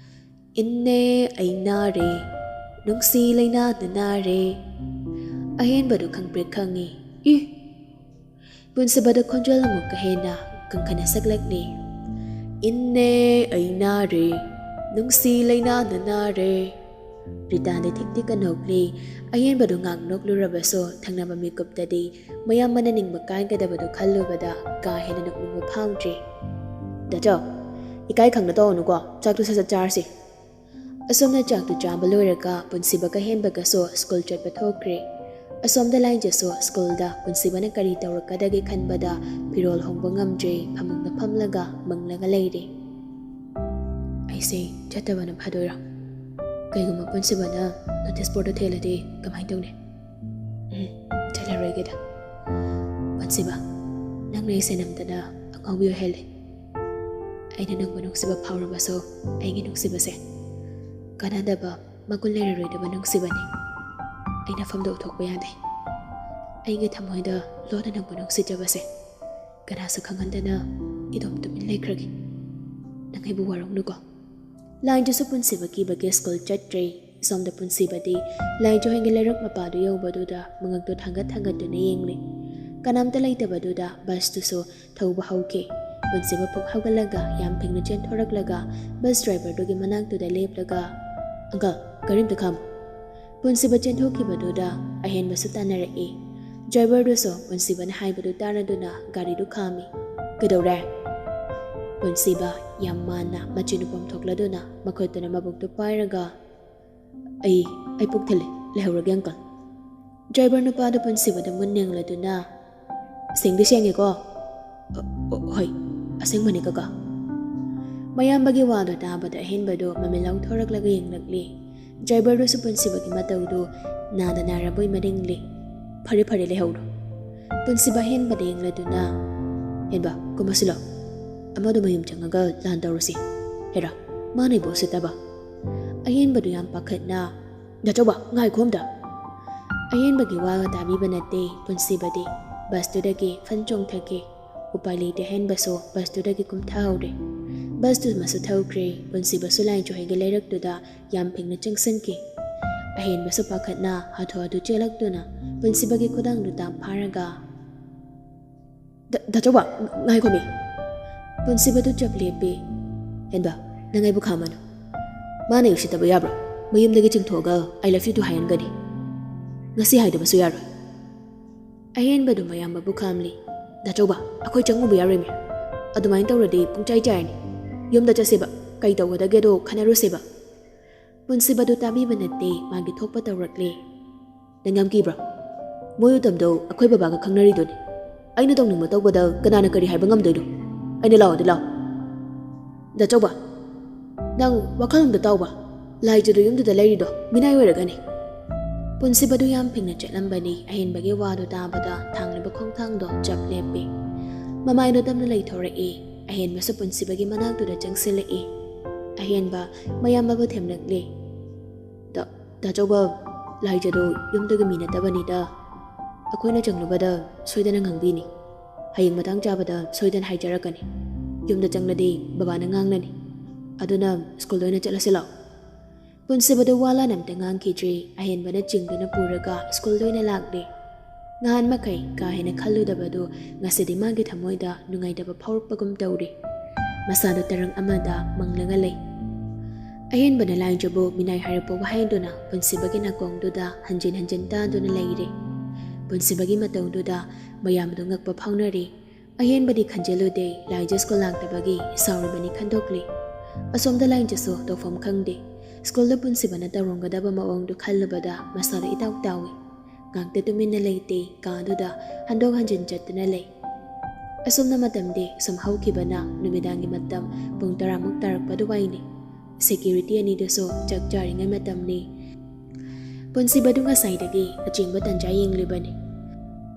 "ꯏꯟꯅꯦ ꯑꯩ ꯅꯥꯔꯦ, ꯅꯨꯡꯁꯤ ꯂꯩꯅꯥꯅ ꯅꯥꯔꯦ", ꯑꯍꯦꯟꯕꯗꯨ ꯈꯪꯄ꯭ꯔꯦꯛ ꯈꯪꯉꯤ꯫ ꯏ! ꯄꯨꯟꯁꯤꯕꯗ ꯈꯣꯟꯖꯦꯜ ꯑꯃꯨꯛꯀ ꯍꯦꯟꯅ ꯀꯟꯈꯠꯅ ꯁꯛꯂꯛꯂꯤ꯫ "ꯏꯟꯅꯦ ꯑꯩ ꯅꯥꯔꯦ, ꯅꯨꯡꯁꯤ ꯂꯩꯅꯥꯅ ꯅꯥꯔꯦ", ꯔꯤꯇꯥꯗꯤ ꯊꯤꯛ ꯊꯤꯛꯀ ꯅꯣꯛꯂꯤ꯫ ꯑꯍꯦꯟꯕꯗꯨ ꯉꯥꯡ ꯅꯣꯛꯂꯨꯔꯕꯁꯨ ꯊꯪꯅꯕ ꯃꯤꯀꯨꯞꯇꯗꯤ ꯃꯌꯥꯝꯕꯅ ꯅꯤꯡꯕ ꯀꯥꯏꯒꯗꯕꯗꯨ ꯈꯜꯂꯨꯕꯗ ꯀꯥ ꯍꯦꯟꯅ ꯅꯣꯛꯅꯤꯡꯕ ꯐꯥꯎꯗ꯭ꯔꯤ꯫ "ꯗꯥꯆꯧ, ꯏꯀꯥꯏ ꯈꯪꯗ ꯇꯧꯔꯅꯨꯀꯣ, ꯆꯥꯛꯇꯨ ꯁꯠ ꯁꯠ ꯆꯥꯔꯁꯤ꯫" ꯑꯁꯣꯝꯅ ꯆꯥꯛꯇꯨ ꯆꯥꯕ ꯂꯣꯏꯔꯒ ꯄꯨꯟꯁꯤꯕꯒ ꯍꯦꯟꯕꯒꯁꯨ ꯁ꯭ꯀꯨꯜ ꯆꯠꯄ ꯊꯣꯛꯈ꯭ꯔꯦ꯫ ꯑꯁꯣꯝꯗ ꯂꯥꯏꯟꯖꯁꯨ ꯁ꯭ꯀꯨꯜꯗ ꯄꯨꯟꯁꯤꯕꯅ ꯀꯔꯤ ꯇꯧꯔꯛꯀꯗꯒꯦ ꯈꯟꯕꯗ ꯐꯤꯔꯣꯜ ꯍꯣꯡꯕ ꯉꯝꯗ꯭ꯔꯦ, ꯐꯃꯨꯡꯗ ꯐꯝꯂꯒ ꯃꯪꯂꯒ ꯂꯩꯔꯦ꯫ "ꯑꯩꯁꯦ ꯆꯠꯇꯕꯅ ꯐꯗꯣꯏꯔꯥ? ꯀꯩꯒꯨꯝꯕ ꯄꯨꯟꯁꯤꯕꯅ ꯅꯣꯇꯤꯁ ꯕꯣꯔꯗ ꯊꯦꯜꯂꯗꯤ ꯀꯃꯥꯏꯅ ꯇꯧꯅꯤ? ꯎꯝ, ꯆꯠꯂꯔꯣꯏꯒꯦꯗ꯫ ꯄꯨꯟꯁꯤꯕ, ꯅꯪꯅ ꯑꯩꯁꯦ ꯅꯝꯗꯅ ꯑꯉꯥꯎꯕꯤ ꯑꯣꯏꯍꯜꯂꯦ꯫ ꯑꯩꯅ ꯅꯪꯕꯨ ꯅꯨꯡꯁꯤꯕ ꯐꯥꯎꯔꯕꯁꯨ, ꯑꯩꯒꯤ ꯅꯨꯡꯁꯤꯕꯁꯦ ꯀꯥꯟꯅꯗꯕ, ꯃꯒꯨꯟ ꯂꯩꯔꯔꯣꯏꯗꯕ ꯅꯨꯡꯁꯤꯕꯅꯤ꯫ ꯑꯩꯅ ꯐꯣꯡꯗꯣꯛꯊꯣꯛꯄ ꯌꯥꯗꯦ꯫ ꯑꯩꯒꯤ ꯊꯃꯣꯏꯗ ꯂꯣꯟꯅ ꯅꯪꯕꯨ ꯅꯨꯡꯁꯤꯖꯕꯁꯦ ꯀꯅꯥꯁꯨ ꯈꯪꯍꯟꯗꯅ ꯏꯗꯣꯝ ꯇꯨꯃꯤꯟ ꯂꯩꯈ꯭ꯔꯒꯦ꯫ ꯅꯪ ꯑꯩꯕꯨ ꯋꯥꯔꯧꯅꯨꯀꯣ꯫" ꯂꯥꯏꯟꯖꯁꯨ ꯄꯨꯟꯁꯤꯕ ꯀꯤꯕꯒꯤ ꯁ꯭ꯀꯨꯜ ꯆꯠꯇ꯭ꯔꯦ꯫ ꯁꯣꯝꯗ ꯄꯨꯟꯁꯤꯕꯗꯤ ꯂꯥꯏꯟꯖ ꯍꯣꯏꯒꯤ ꯂꯩꯔꯛ ꯃꯄꯥꯗꯨ ꯌꯧꯕꯗꯨꯗ ꯃꯉꯛꯇꯨ ꯊꯥꯡꯒꯠ ꯊꯥꯡꯒꯠꯇꯨꯅ ꯌꯦꯡꯂꯤ꯫ ꯀꯅꯥꯝꯇ ꯂꯩꯇꯕꯗꯨꯗ ꯕꯁꯇꯨꯁꯨ ꯊꯧꯕ ꯍꯧꯈꯤ꯫ ꯄꯨꯟꯁꯤꯕ ꯐꯨꯛ ꯍꯧꯒꯠꯂꯒ ꯌꯥꯝ ꯊꯦꯡꯅ ꯆꯦꯟꯊꯣꯔꯛꯂꯒ ꯕꯁ ꯗ꯭ꯔꯥꯏꯚꯔꯗꯨꯒꯤ ꯃꯅꯥꯛꯇꯨꯗ ꯂꯦꯞꯂꯒ, "ꯑꯪꯀꯜ, ꯒꯥꯔꯤ ꯑꯝꯇ ꯈꯥꯝꯃꯨ꯫" ꯄꯨꯟꯁꯤꯕ ꯆꯦꯟꯊꯣꯛꯈꯤꯕꯗꯨꯗ ꯑꯍꯦꯟꯕꯁꯨ ꯇꯥꯟꯅꯔꯛꯏ꯫ ꯗ꯭ꯔꯥꯏꯚꯔꯗꯨꯁꯨ ꯄꯨꯟꯁꯤꯕꯅ ꯍꯥꯏꯕꯗꯨ ꯇꯥꯔꯗꯨꯅ ꯒꯥꯔꯤꯗꯨ ꯈꯥꯝꯃꯤ꯫ "ꯀꯩꯗꯧꯔꯦ?" ꯄꯨꯟꯁꯤꯕ ꯌꯥꯝ ꯃꯥꯟꯅ ꯃꯆꯤꯟ ꯄꯣꯝꯊꯣꯛꯂꯗꯨꯅ ꯃꯈꯨꯠꯇꯨꯅ ꯃꯕꯨꯛꯇꯨ ꯄꯥꯏꯔꯒ, "ꯑꯩ, ꯑꯩ ꯄꯨꯛ ꯊꯜꯂꯦ, ꯂꯩꯍꯧꯔꯒꯦ ꯑꯪꯀꯜ꯫" ꯗ꯭ꯔꯥꯏꯚꯔ ꯅꯨꯄꯥꯗꯨ ꯄꯨꯟꯁꯤꯕꯗ ꯃꯨꯟ ꯌꯦꯡꯂꯗꯨꯅ, "ꯁꯦꯡꯗꯤ ꯁꯦꯡꯉꯦꯀꯣ?" "ꯑ, ꯑ, ꯍꯣꯏ, ꯑꯁꯦꯡꯕꯅꯦ ꯀꯀꯥ꯫" ꯃꯌꯥꯝꯕꯒꯤ ꯋꯥꯗꯣ ꯇꯥꯕꯗ ꯑꯍꯦꯟꯕꯗꯣ ꯃꯃꯤꯠ ꯂꯥꯎꯊꯣꯔꯛꯂꯒ ꯌꯦꯡꯂꯛꯂꯤ꯫ ꯗ꯭ꯔꯥꯏꯚꯔꯗꯨꯁꯨ ꯄꯨꯟꯁꯤꯕꯒꯤ ꯃꯇꯧꯗꯨ ꯅꯥꯗ ꯅꯥꯔꯕꯣꯏ ꯃꯔꯤꯡꯂꯤ꯫ "ꯐꯔꯦ ꯐꯔꯦ, ꯂꯩꯍꯧꯔꯣ꯫" ꯄꯨꯟꯁꯤꯕ ꯑꯍꯦꯟꯕꯗ ꯌꯦꯡꯂꯗꯨꯅ, "ꯍꯦꯟꯕ, ꯀꯨꯝꯃꯁꯤꯂꯣ꯫ ꯑꯃꯗꯣ ꯃꯌꯨꯝ ꯆꯪꯉꯒ ꯂꯥꯟ ꯇꯧꯔꯁꯤ꯫ ꯍꯦꯔꯥ, ꯃꯥꯅ ꯑꯩꯕꯨ ꯎꯁꯤꯠꯇꯕ꯫" ꯑꯍꯦꯟꯕꯗꯨ ꯌꯥꯝ ꯄꯥꯈꯠꯅ, "ꯗꯥꯆꯧꯕ, ꯉꯥꯏꯈꯣ ꯑꯝꯇ꯫" ꯑꯍꯦꯟꯕꯒꯤ ꯋꯥꯒ ꯇꯥꯕꯤꯕ ꯅꯠꯇꯦ ꯄꯨꯟꯁꯤꯕꯗꯤ꯫ ꯕꯁꯇꯨꯗꯒꯤ ꯐꯟ ꯆꯣꯡꯊꯈꯤ꯫ ꯎꯄꯥꯏ ꯂꯩꯇꯦ, ꯑꯍꯦꯟꯕꯁꯨ ꯕꯁꯇꯨꯗꯒꯤ ꯀꯨꯝꯊꯍꯧꯔꯦ꯫ ꯕꯁꯇꯨꯃꯁꯨ ꯊꯧꯈ꯭ꯔꯦ꯫ ꯄꯨꯟꯁꯤꯕꯁꯨ ꯂꯥꯏꯟ ꯆꯨꯍꯩꯒꯤ ꯂꯩꯔꯛꯇꯨꯗ ꯌꯥꯝ ꯐꯤꯡꯅ ꯆꯪꯁꯤꯟꯈꯤ꯫ ꯑꯍꯦꯟꯕꯁꯨ ꯄꯥꯈꯠꯅ ꯍꯥꯊꯨ ꯍꯥꯊꯨ ꯆꯦꯜꯂꯛꯇꯨꯅ ꯄꯨꯟꯁꯤꯕꯒꯤ ꯈꯨꯗꯥꯡꯗꯨ ꯇꯥꯞ ꯐꯥꯔꯒ, "ꯗ-, ꯗꯥꯆꯧꯕ, ꯉꯥꯏꯈꯣꯃꯤ꯫" ꯄꯨꯟꯁꯤꯕꯗꯨ ꯆꯞ ꯂꯦꯞꯄꯤ꯫ "ꯍꯦꯟꯕ, ꯅꯪ ꯑꯩꯕꯨ ꯈꯥꯝꯃꯅꯨ꯫ ꯃꯥꯅ ꯑꯩ ꯎꯁꯤꯠꯇꯕ ꯌꯥꯕ꯭ꯔꯣ? ꯃꯌꯨꯝꯗꯒꯤ ꯆꯤꯡꯊꯣꯛꯑꯒ 'I love you' ꯇꯨ ꯍꯥꯏꯍꯟꯒꯅꯤ꯫ ꯉꯁꯤ ꯍꯥꯏꯗꯕꯁꯨ ꯌꯥꯔꯣꯏ꯫" ꯑꯍꯦꯟꯕꯗꯨ ꯃꯌꯥꯝꯕꯕꯨ ꯈꯥꯝꯂꯤ꯫ "ꯗꯥꯆꯧꯕ, ꯑꯩꯈꯣꯏ ꯆꯪꯉꯨꯕ ꯌꯥꯔꯣꯏꯃꯤ꯫ ꯑꯗꯨꯃꯥꯏꯅ ꯇꯧꯔꯗꯤ ꯄꯨꯡꯆꯥꯏ ꯆꯥꯏꯔꯅꯤ꯫ ꯌꯨꯝꯗ ꯆꯠꯁꯦꯕ, ꯀꯩ ꯇꯧꯒꯗꯒꯦꯗꯣ ꯈꯟꯅꯔꯨꯁꯦꯕ꯫" ꯄꯨꯟꯁꯤꯕꯗꯨ ꯇꯥꯕꯤꯕ ꯅꯠꯇꯦ, ꯃꯥꯒꯤ ꯊꯣꯛꯄ ꯇꯧꯔꯛꯂꯦ꯫ "ꯅꯪ ꯌꯥꯝ ꯀꯤꯕ꯭ꯔꯣ? ꯃꯣꯏ ꯎꯇꯝꯗꯣ ꯑꯩꯈꯣꯏ ꯕꯕꯥꯒ ꯈꯪꯅꯔꯤꯗꯨꯅꯤ꯫ ꯑꯩꯅ ꯇꯧꯅꯤꯡꯕ ꯇꯧꯕꯗ ꯀꯅꯥꯅ ꯀꯔꯤ ꯍꯥꯏꯕ ꯉꯝꯗꯣꯏꯅꯣ? ꯑꯩꯅ ꯂꯥꯛꯑꯣꯗꯤ ꯂꯥꯛꯑꯣ꯫" "ꯗꯥꯆꯧꯕ, ꯅꯪ ꯋꯥꯈꯜ ꯑꯝꯗ ꯇꯥꯎꯕ꯫ ꯂꯥꯏꯖꯗꯣ ꯌꯨꯝꯗꯨꯗ ꯂꯩꯔꯤꯗꯣ ꯃꯤꯅꯥꯏ ꯑꯣꯏꯔꯒꯅꯤ꯫" ꯄꯨꯟꯁꯤꯕꯗꯨ ꯌꯥꯝ ꯐꯤꯡꯅ ꯆꯠꯂꯝꯕꯅꯤ꯫ ꯑꯍꯦꯟꯕꯒꯤ ꯋꯥꯗꯨ ꯇꯥꯕꯗ ꯊꯥꯡꯂꯤꯕ ꯈꯣꯡꯊꯥꯡꯗꯣ ꯆꯞ ꯂꯦꯞꯄꯤ꯫ ꯃꯃꯥꯏꯗꯣ ꯇꯞꯅ ꯂꯩꯊꯣꯔꯛꯏ꯫ ꯑꯍꯦꯟꯕꯁꯨ ꯄꯨꯟꯁꯤꯕꯒꯤ ꯃꯅꯥꯛꯇꯨꯗ ꯆꯪꯁꯤꯜꯂꯛꯏ꯫ ꯑꯍꯦꯟꯕ ꯃꯌꯥꯝꯕꯕꯨ ꯊꯦꯝꯂꯛꯂꯤ꯫ "ꯗ-, ꯗꯥꯆꯧꯕ, ꯂꯥꯏꯖꯗꯣ ꯌꯨꯝꯗꯨꯒꯤ ꯃꯤ ꯅꯠꯇꯕꯅꯤꯗ꯫ ꯑꯩꯈꯣꯏꯅ ꯆꯪꯂꯨꯕꯗ ꯁꯣꯏꯗꯅ ꯉꯥꯡꯕꯤꯅꯤ꯫ ꯍꯌꯦꯡ ꯃꯇꯥꯡ ꯆꯥꯕꯗ ꯁꯣꯏꯗꯅ ꯍꯥꯏꯖꯔꯛꯀꯅꯤ꯫ ꯌꯨꯝꯗ ꯆꯪꯂꯗꯤ ꯕꯕꯥꯅ ꯉꯥꯡꯅꯅꯤ꯫ ꯑꯗꯨꯅ ꯁ꯭ꯀꯨꯜꯗ ꯑꯣꯏꯅ ꯆꯠꯂꯁꯤ ꯂꯥꯛꯑꯣ꯫" ꯄꯨꯟꯁꯤꯕꯗꯨ ꯋꯥ ꯂꯥꯟ ꯑꯝꯇ ꯉꯥꯡꯈꯤꯗ꯭ꯔꯤ꯫ ꯑꯍꯦꯟꯕꯅ ꯆꯤꯡꯗꯨꯅ ꯄꯨꯔꯒ ꯁ꯭ꯀꯨꯜꯗ ꯑꯣꯏꯅ ꯂꯥꯛꯂꯦ꯫ ꯅꯍꯥꯟ ꯃꯈꯩ ꯀꯥ ꯍꯦꯟꯅ ꯈꯜꯂꯨꯗꯕꯗꯨ ꯉꯁꯤꯗꯤ ꯃꯥꯒꯤ ꯊꯃꯣꯏꯗ ꯅꯨꯡꯉꯥꯏꯇꯕ ꯐꯥꯎꯔꯛꯄꯒꯨꯝ ꯇꯧꯔꯤ꯫ ꯃꯁꯥꯗꯨ ꯇꯔꯪ ꯑꯃꯗ ꯃꯪꯂꯒ ꯂꯩ꯫ ꯑꯍꯦꯟꯕꯅ ꯂꯥꯏꯖꯕꯨ ꯃꯤꯅꯥꯏ ꯍꯥꯏꯔꯛꯄ ꯋꯥꯍꯩꯗꯨꯅ ꯄꯨꯟꯁꯤꯕꯒꯤ ꯅꯥꯀꯣꯡꯗꯨꯗ ꯍꯟꯖꯤꯟ ꯍꯟꯖꯤꯟ ꯇꯥꯗꯨꯅ ꯂꯩꯔꯦ꯫ ꯄꯨꯟꯁꯤꯕꯒꯤ ꯃꯇꯧꯗꯨꯗ ꯃꯌꯥꯝꯗꯨ ꯉꯛꯄ ꯐꯥꯎꯅꯔꯤ꯫ ꯑꯍꯦꯟꯕꯗꯤ ꯈꯟꯖꯤꯜꯂꯨꯗꯦ, ꯂꯥꯏꯖ ꯁ꯭ꯀꯨꯜ ꯂꯥꯛꯇꯕꯒꯤ ꯁꯥꯎꯔꯤꯕꯅꯤ ꯈꯟꯗꯣꯛꯂꯤ꯫ ꯑꯁꯣꯝꯗ ꯂꯥꯏꯖꯁꯨ ꯇꯧꯐꯝ ꯈꯪꯗꯦ꯫ ꯁ꯭ꯀꯨꯜꯗ ꯄꯨꯟꯁꯤꯕꯅ ꯇꯧꯔꯝꯒꯗꯕ ꯃꯑꯣꯡꯗꯨ ꯈꯜꯂꯨꯕꯗ ꯃꯁꯥꯗ ꯏꯇꯥꯎ ꯇꯥꯎꯏ꯫ ꯉꯥꯛꯇ ꯇꯨꯃꯤꯟꯅ ꯂꯩꯇꯦ, ꯀꯥꯗꯨꯗ ꯍꯟꯗꯣꯛ ꯍꯟꯖꯤꯟ ꯆꯠꯇꯨꯅ ꯂꯩ꯫ ꯑꯁꯨꯝꯅ ꯃꯇꯝꯗꯤ ꯁꯨꯝ ꯍꯧꯈꯤꯕꯅ ꯅꯨꯃꯤꯗꯥꯡꯒꯤ ꯃꯇꯝ ꯄꯨꯡ ꯇꯔꯥꯃꯨꯛ ꯇꯥꯔꯛꯄ ꯑꯗꯨꯋꯥꯏꯅꯤ꯫ ꯁꯦꯀ꯭ꯌꯨꯔꯤꯇꯤ ꯑꯅꯤꯗꯨꯁꯨ ꯆꯥꯛ ꯆꯥꯔꯤꯉꯩ ꯃꯇꯝꯅꯤ꯫ ꯄꯨꯟꯁꯤꯕꯗꯨ ꯉꯁꯥꯏꯗꯒꯤ ꯑꯆꯤꯡꯕ ꯇꯟꯖꯥ ꯌꯦꯡꯂꯤꯕꯅꯤ꯫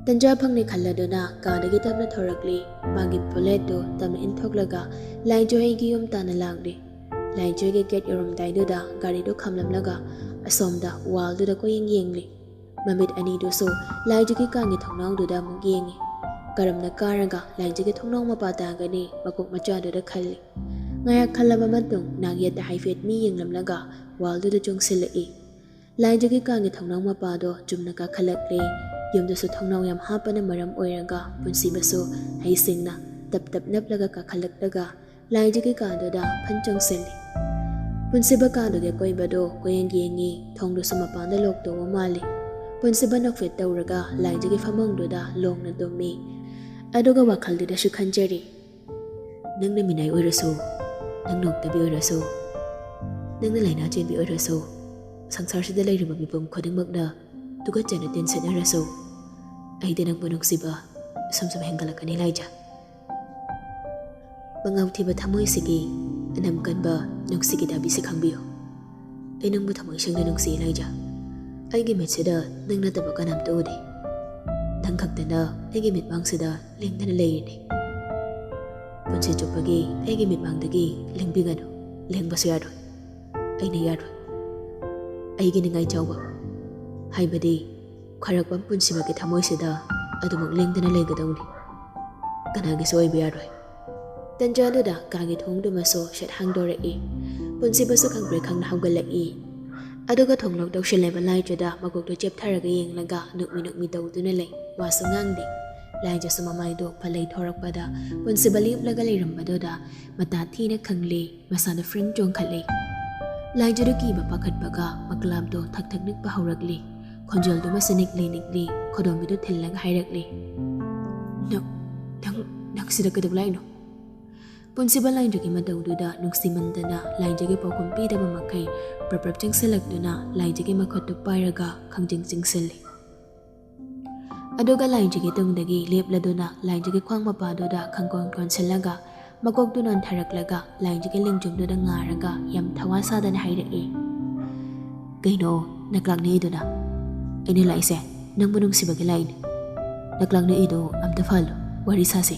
ꯇꯟꯖꯥ ꯐꯪꯂꯦ ꯈꯜꯂꯗꯨꯅ ꯀꯥꯗꯒꯤ ꯇꯞꯅ ꯊꯣꯔꯛꯂꯤ꯫ ꯃꯥꯒꯤ ꯕꯨꯂꯦꯠꯇꯨ ꯇꯞꯅ ꯏꯟꯊꯣꯛꯂꯒ ꯂꯥꯏꯖꯣ ꯍꯣꯏꯒꯤ ꯌꯨꯝ ꯇꯥꯟꯅ ꯂꯥꯛꯂꯤ꯫ ꯂꯥꯏꯖꯣꯒꯤ ꯒꯦꯠ ꯌꯧꯔꯝꯗꯥꯏꯗꯨꯗ ꯒꯥꯔꯤꯗꯨ ꯈꯥꯝꯂꯝꯂꯒ ꯑꯁꯣꯝꯗ ꯋꯥꯜꯗꯨꯗ ꯀꯣꯏꯌꯦꯡ ꯌꯦꯡꯂꯤ꯫ ꯃꯃꯤꯠ ꯑꯅꯤꯗꯨꯁꯨ ꯂꯥꯏꯖꯣꯒꯤ ꯀꯥꯒꯤ ꯊꯣꯡꯅꯥꯎꯗꯨꯗ ꯑꯃꯨꯛ ꯌꯦꯡꯉꯤ꯫ ꯀꯔꯝꯅ ꯀꯥꯔꯒ ꯂꯥꯏꯖꯣꯒꯤ ꯊꯣꯡꯅꯥꯎ ꯃꯄꯥ ꯇꯥꯒꯅꯤ ꯃꯀꯣꯛ ꯃꯆꯥꯗꯨꯗ ꯈꯜꯂꯤ꯫ ꯉꯥꯏꯍꯥꯛ ꯈꯜꯂꯕ ꯃꯇꯨꯡ ꯅꯥꯛꯌꯦꯠꯇ ꯍꯥꯏꯐꯦꯠ ꯃꯤ ꯌꯦꯡꯂꯝꯂꯒ ꯋꯥꯜꯗꯨꯗ ꯆꯣꯡꯁꯤꯜꯂꯛꯏ꯫ ꯂꯥꯏꯖꯣꯒꯤ ꯀꯥꯒꯤ ꯊꯣꯡꯅꯥꯎ ꯃꯄꯥꯗꯣ ꯆꯨꯝꯅ ꯀꯥꯈꯠꯂꯛꯂꯦ꯫ ꯌꯨꯝꯗꯁꯨ ꯊꯣꯡꯅꯥꯎ ꯌꯥꯝ ꯍꯥꯞꯄꯅ ꯃꯔꯝ ꯑꯣꯏꯔꯒ ꯄꯨꯟꯁꯤꯕꯁꯨ ꯍꯩꯁꯤꯡꯅ ꯇꯞ ꯇꯞ ꯅꯞꯂꯒ ꯀꯥꯈꯠꯂꯛꯂꯒ ꯂꯥꯏꯖꯣꯒꯤ ꯀꯥꯗꯨꯗ ꯐꯟ ꯆꯣꯡꯁꯤꯜꯂꯤ꯫ ꯄꯨꯟꯁꯤꯕ ꯀꯥꯗꯨꯒꯤ ꯑꯀꯣꯏꯕꯗꯣ ꯀꯣꯏꯌꯦꯡ ꯌꯦꯡꯉꯤ꯫ ꯊꯣꯡꯗꯨꯁꯨ ꯃꯄꯥꯟꯗ ꯂꯣꯛ ꯇꯧꯕ ꯃꯥꯜꯂꯤ꯫ ꯄꯨꯟꯁꯤꯕ ꯅꯣꯛꯐꯦꯠ ꯇꯧꯔꯒ ꯂꯥꯏꯖꯣꯒꯤ ꯐꯃꯨꯡꯗꯨꯗ ꯂꯣꯡꯅ ꯇꯨꯝꯃꯤ꯫ ꯑꯗꯨꯒ ꯋꯥꯈꯜꯗꯨꯗꯁꯨ ꯈꯟꯖꯔꯤ, "ꯅꯪꯅ ꯃꯤꯅꯥꯏ ꯑꯣꯏꯔꯁꯨ, ꯅꯪ ꯅꯣꯛꯇꯕꯤ ꯑꯣꯏꯔꯁꯨ, ꯅꯪꯅ ꯂꯥꯏꯅꯥ ꯆꯦꯟꯕꯤ ꯑꯣꯏꯔꯁꯨ, ꯁꯪꯁꯥꯔꯁꯤꯗ ꯂꯩꯔꯤꯕ ꯃꯤꯄꯨꯝ ꯈꯨꯗꯤꯡꯃꯛꯅ ꯇꯨꯀꯠꯆꯅ ꯇꯤꯟꯁꯤꯠꯅꯔꯁꯨ, ꯑꯩꯗꯤ ꯅꯪꯕꯨ ꯅꯨꯡꯁꯤꯕ ꯁꯨꯝ ꯁꯨꯝ ꯍꯦꯟꯒꯠꯂꯛꯀꯅꯤ ꯂꯥꯏꯖꯥ꯫ ꯃꯉꯥꯎ ꯊꯤꯕ ꯊꯃꯣꯏꯁꯤꯒꯤ ꯑꯅꯝ ꯀꯟꯕ ꯅꯨꯡꯁꯤꯒꯤ ꯗꯥꯕꯤꯁꯤ ꯈꯪꯕꯤꯌꯨ꯫ ꯑꯩ ꯅꯪꯕꯨ ꯊꯃꯣꯏ ꯁꯦꯡꯅ ꯅꯨꯡꯁꯤ ꯂꯥꯏꯖꯥ꯫ ꯑꯩꯒꯤ ꯃꯤꯠꯁꯤꯗ ꯅꯪ ꯅꯠꯇꯕ ꯀꯅꯥꯝꯇ ꯎꯗꯦ꯫ ꯅꯪ ꯈꯛꯇꯅ ꯑꯩꯒꯤ ꯃꯤꯠꯃꯥꯡꯁꯤꯗ ꯂꯦꯡꯗꯅ ꯂꯩꯔꯤꯅꯤ꯫ ꯄꯨꯟꯁꯤ ꯆꯨꯞꯄꯒꯤ ꯑꯩꯒꯤ ꯃꯤꯠꯃꯥꯡꯗꯒꯤ ꯂꯦꯡꯕꯤꯒꯅꯨ꯫ ꯂꯦꯡꯕꯁꯨ ꯌꯥꯔꯣꯏ꯫ ꯑꯩꯅ ꯌꯥꯔꯣꯏ꯫ ꯑꯩꯒꯤ ꯅꯤꯡꯉꯥꯏ ꯆꯥꯎꯕ, ꯍꯥꯏꯕꯗꯤ ꯈ꯭ꯋꯥꯏꯔꯥꯛꯄꯝ ꯄꯨꯟꯁꯤꯃꯛꯀꯤ ꯊꯃꯣꯏꯁꯤꯗ ꯑꯗꯨꯃꯛ ꯂꯦꯡꯗꯅ ꯂꯩꯒꯗꯧꯅꯤ꯫ ꯀꯅꯥꯒꯤꯁꯨ ꯑꯣꯏꯕ ꯌꯥꯔꯣꯏ꯫" ꯇꯟꯖꯥꯗꯨꯗ ꯀꯥꯒꯤ ꯊꯣꯡꯗꯨꯃꯁꯨ ꯁꯠ ꯍꯥꯡꯗꯣꯔꯛꯏ꯫ ꯄꯨꯟꯁꯤꯕꯁꯨ ꯈꯪꯄ꯭ꯔꯦꯛ ꯈꯪꯅ ꯍꯧꯒꯠꯂꯛꯏ꯫ ꯑꯗꯨꯒ ꯊꯣꯡ ꯂꯣꯛ ꯇꯧꯁꯤꯜꯂꯦꯕ ꯂꯥꯏꯖꯗ ꯃꯀꯣꯛꯇꯨ ꯆꯦꯞꯊꯔꯒ ꯌꯦꯡꯂꯒ ꯅꯣꯛꯃꯤ ꯅꯣꯛꯃꯤ ꯇꯧꯗꯨꯅ ꯂꯩ꯫ ꯋꯥꯁꯨ ꯉꯥꯡꯗꯦ꯫ ꯂꯥꯏꯖꯁꯨ ꯃꯃꯥꯏꯗꯣ ꯐꯂꯩ ꯊꯣꯔꯛꯄꯗ ꯄꯨꯟꯁꯤꯕ ꯂꯦꯞꯂꯒ ꯂꯩꯔꯝꯕꯗꯨꯗ ꯃꯇꯥ ꯊꯤꯅ ꯈꯪꯂꯦ꯫ ꯃꯁꯥꯗ ꯐ꯭ꯔꯤꯡ ꯆꯣꯡꯈꯠꯂꯦ꯫ ꯂꯥꯏꯖꯗꯨ ꯀꯤꯕ ꯄꯥꯈꯠꯄꯒ ꯃꯀ꯭ꯂꯥꯝꯗꯣ ꯊꯛ ꯊꯛ ꯅꯤꯛꯄ ꯍꯧꯔꯛꯂꯦ꯫ ꯈꯣꯟꯖꯦꯜꯗꯨꯃꯁꯨ ꯅꯤꯛꯂꯤ ꯅꯤꯛꯂꯤ ꯈꯨꯗꯣꯝꯕꯤꯗꯨ ꯊꯤꯜꯂꯒ ꯍꯥꯏꯔꯛꯂꯦ, "ꯅꯪ, ꯅꯪ, ꯅꯪ ꯁꯤꯗ ꯀꯩꯗꯧ ꯂꯥꯛꯏꯅꯣ?" ꯄꯨꯟꯁꯤꯕ ꯂꯥꯏꯖꯒꯤ ꯃꯇꯧꯗꯨꯗ ꯅꯨꯡꯁꯤꯃꯟꯗꯅ ꯂꯥꯏꯖꯒꯤ ꯄꯥꯎꯈꯨꯝ ꯄꯤꯗꯕ ꯃꯈꯩ ꯄ꯭ꯔꯞ ꯄ꯭ꯔꯞ ꯆꯪꯁꯤꯜꯂꯛꯇꯨꯅ ꯂꯥꯏꯖꯒꯤ ꯃꯈꯨꯠꯇꯨ ꯄꯥꯏꯔꯒ ꯈꯪꯖꯤꯡ ꯆꯤꯡꯁꯤꯜꯂꯤ꯫ ꯑꯗꯨꯒ ꯂꯥꯏꯟꯖꯤꯒꯤ ꯇꯨꯡꯗꯒꯤ ꯂꯦꯞꯂꯗꯨꯅ ꯂꯥꯏꯟꯖꯤꯒꯤ ꯈ꯭ꯋꯥꯡ ꯃꯄꯥꯗꯨꯗ ꯈꯪꯀꯣꯟ ꯀꯣꯟꯁꯤꯜꯂꯒ ꯃꯀꯣꯛꯇꯨ ꯅꯣꯟꯊꯔꯛꯂꯒ ꯂꯥꯏꯟꯖꯤꯒꯤ ꯂꯦꯡꯖꯨꯝꯗꯨꯗ ꯉꯥꯔꯒ ꯌꯥꯝ ꯊꯋꯥ ꯁꯥꯗꯅ ꯍꯥꯏꯔꯛꯏ, "ꯀꯩꯅꯣ ꯅꯀ꯭ꯂꯥꯛꯅꯦꯗꯨꯅ?" "ꯑꯩꯅ ꯂꯥꯛꯏꯁꯦ ꯅꯪꯕꯨ ꯅꯨꯡꯁꯤꯕꯒꯤ ꯂꯥꯛꯏꯅꯦ꯫ ꯅꯀ꯭ꯂꯥꯛꯅꯦꯗꯣ ꯑꯝꯇ ꯐꯍꯜꯂꯣ, ꯋꯥꯔꯤ ꯁꯥꯁꯦ꯫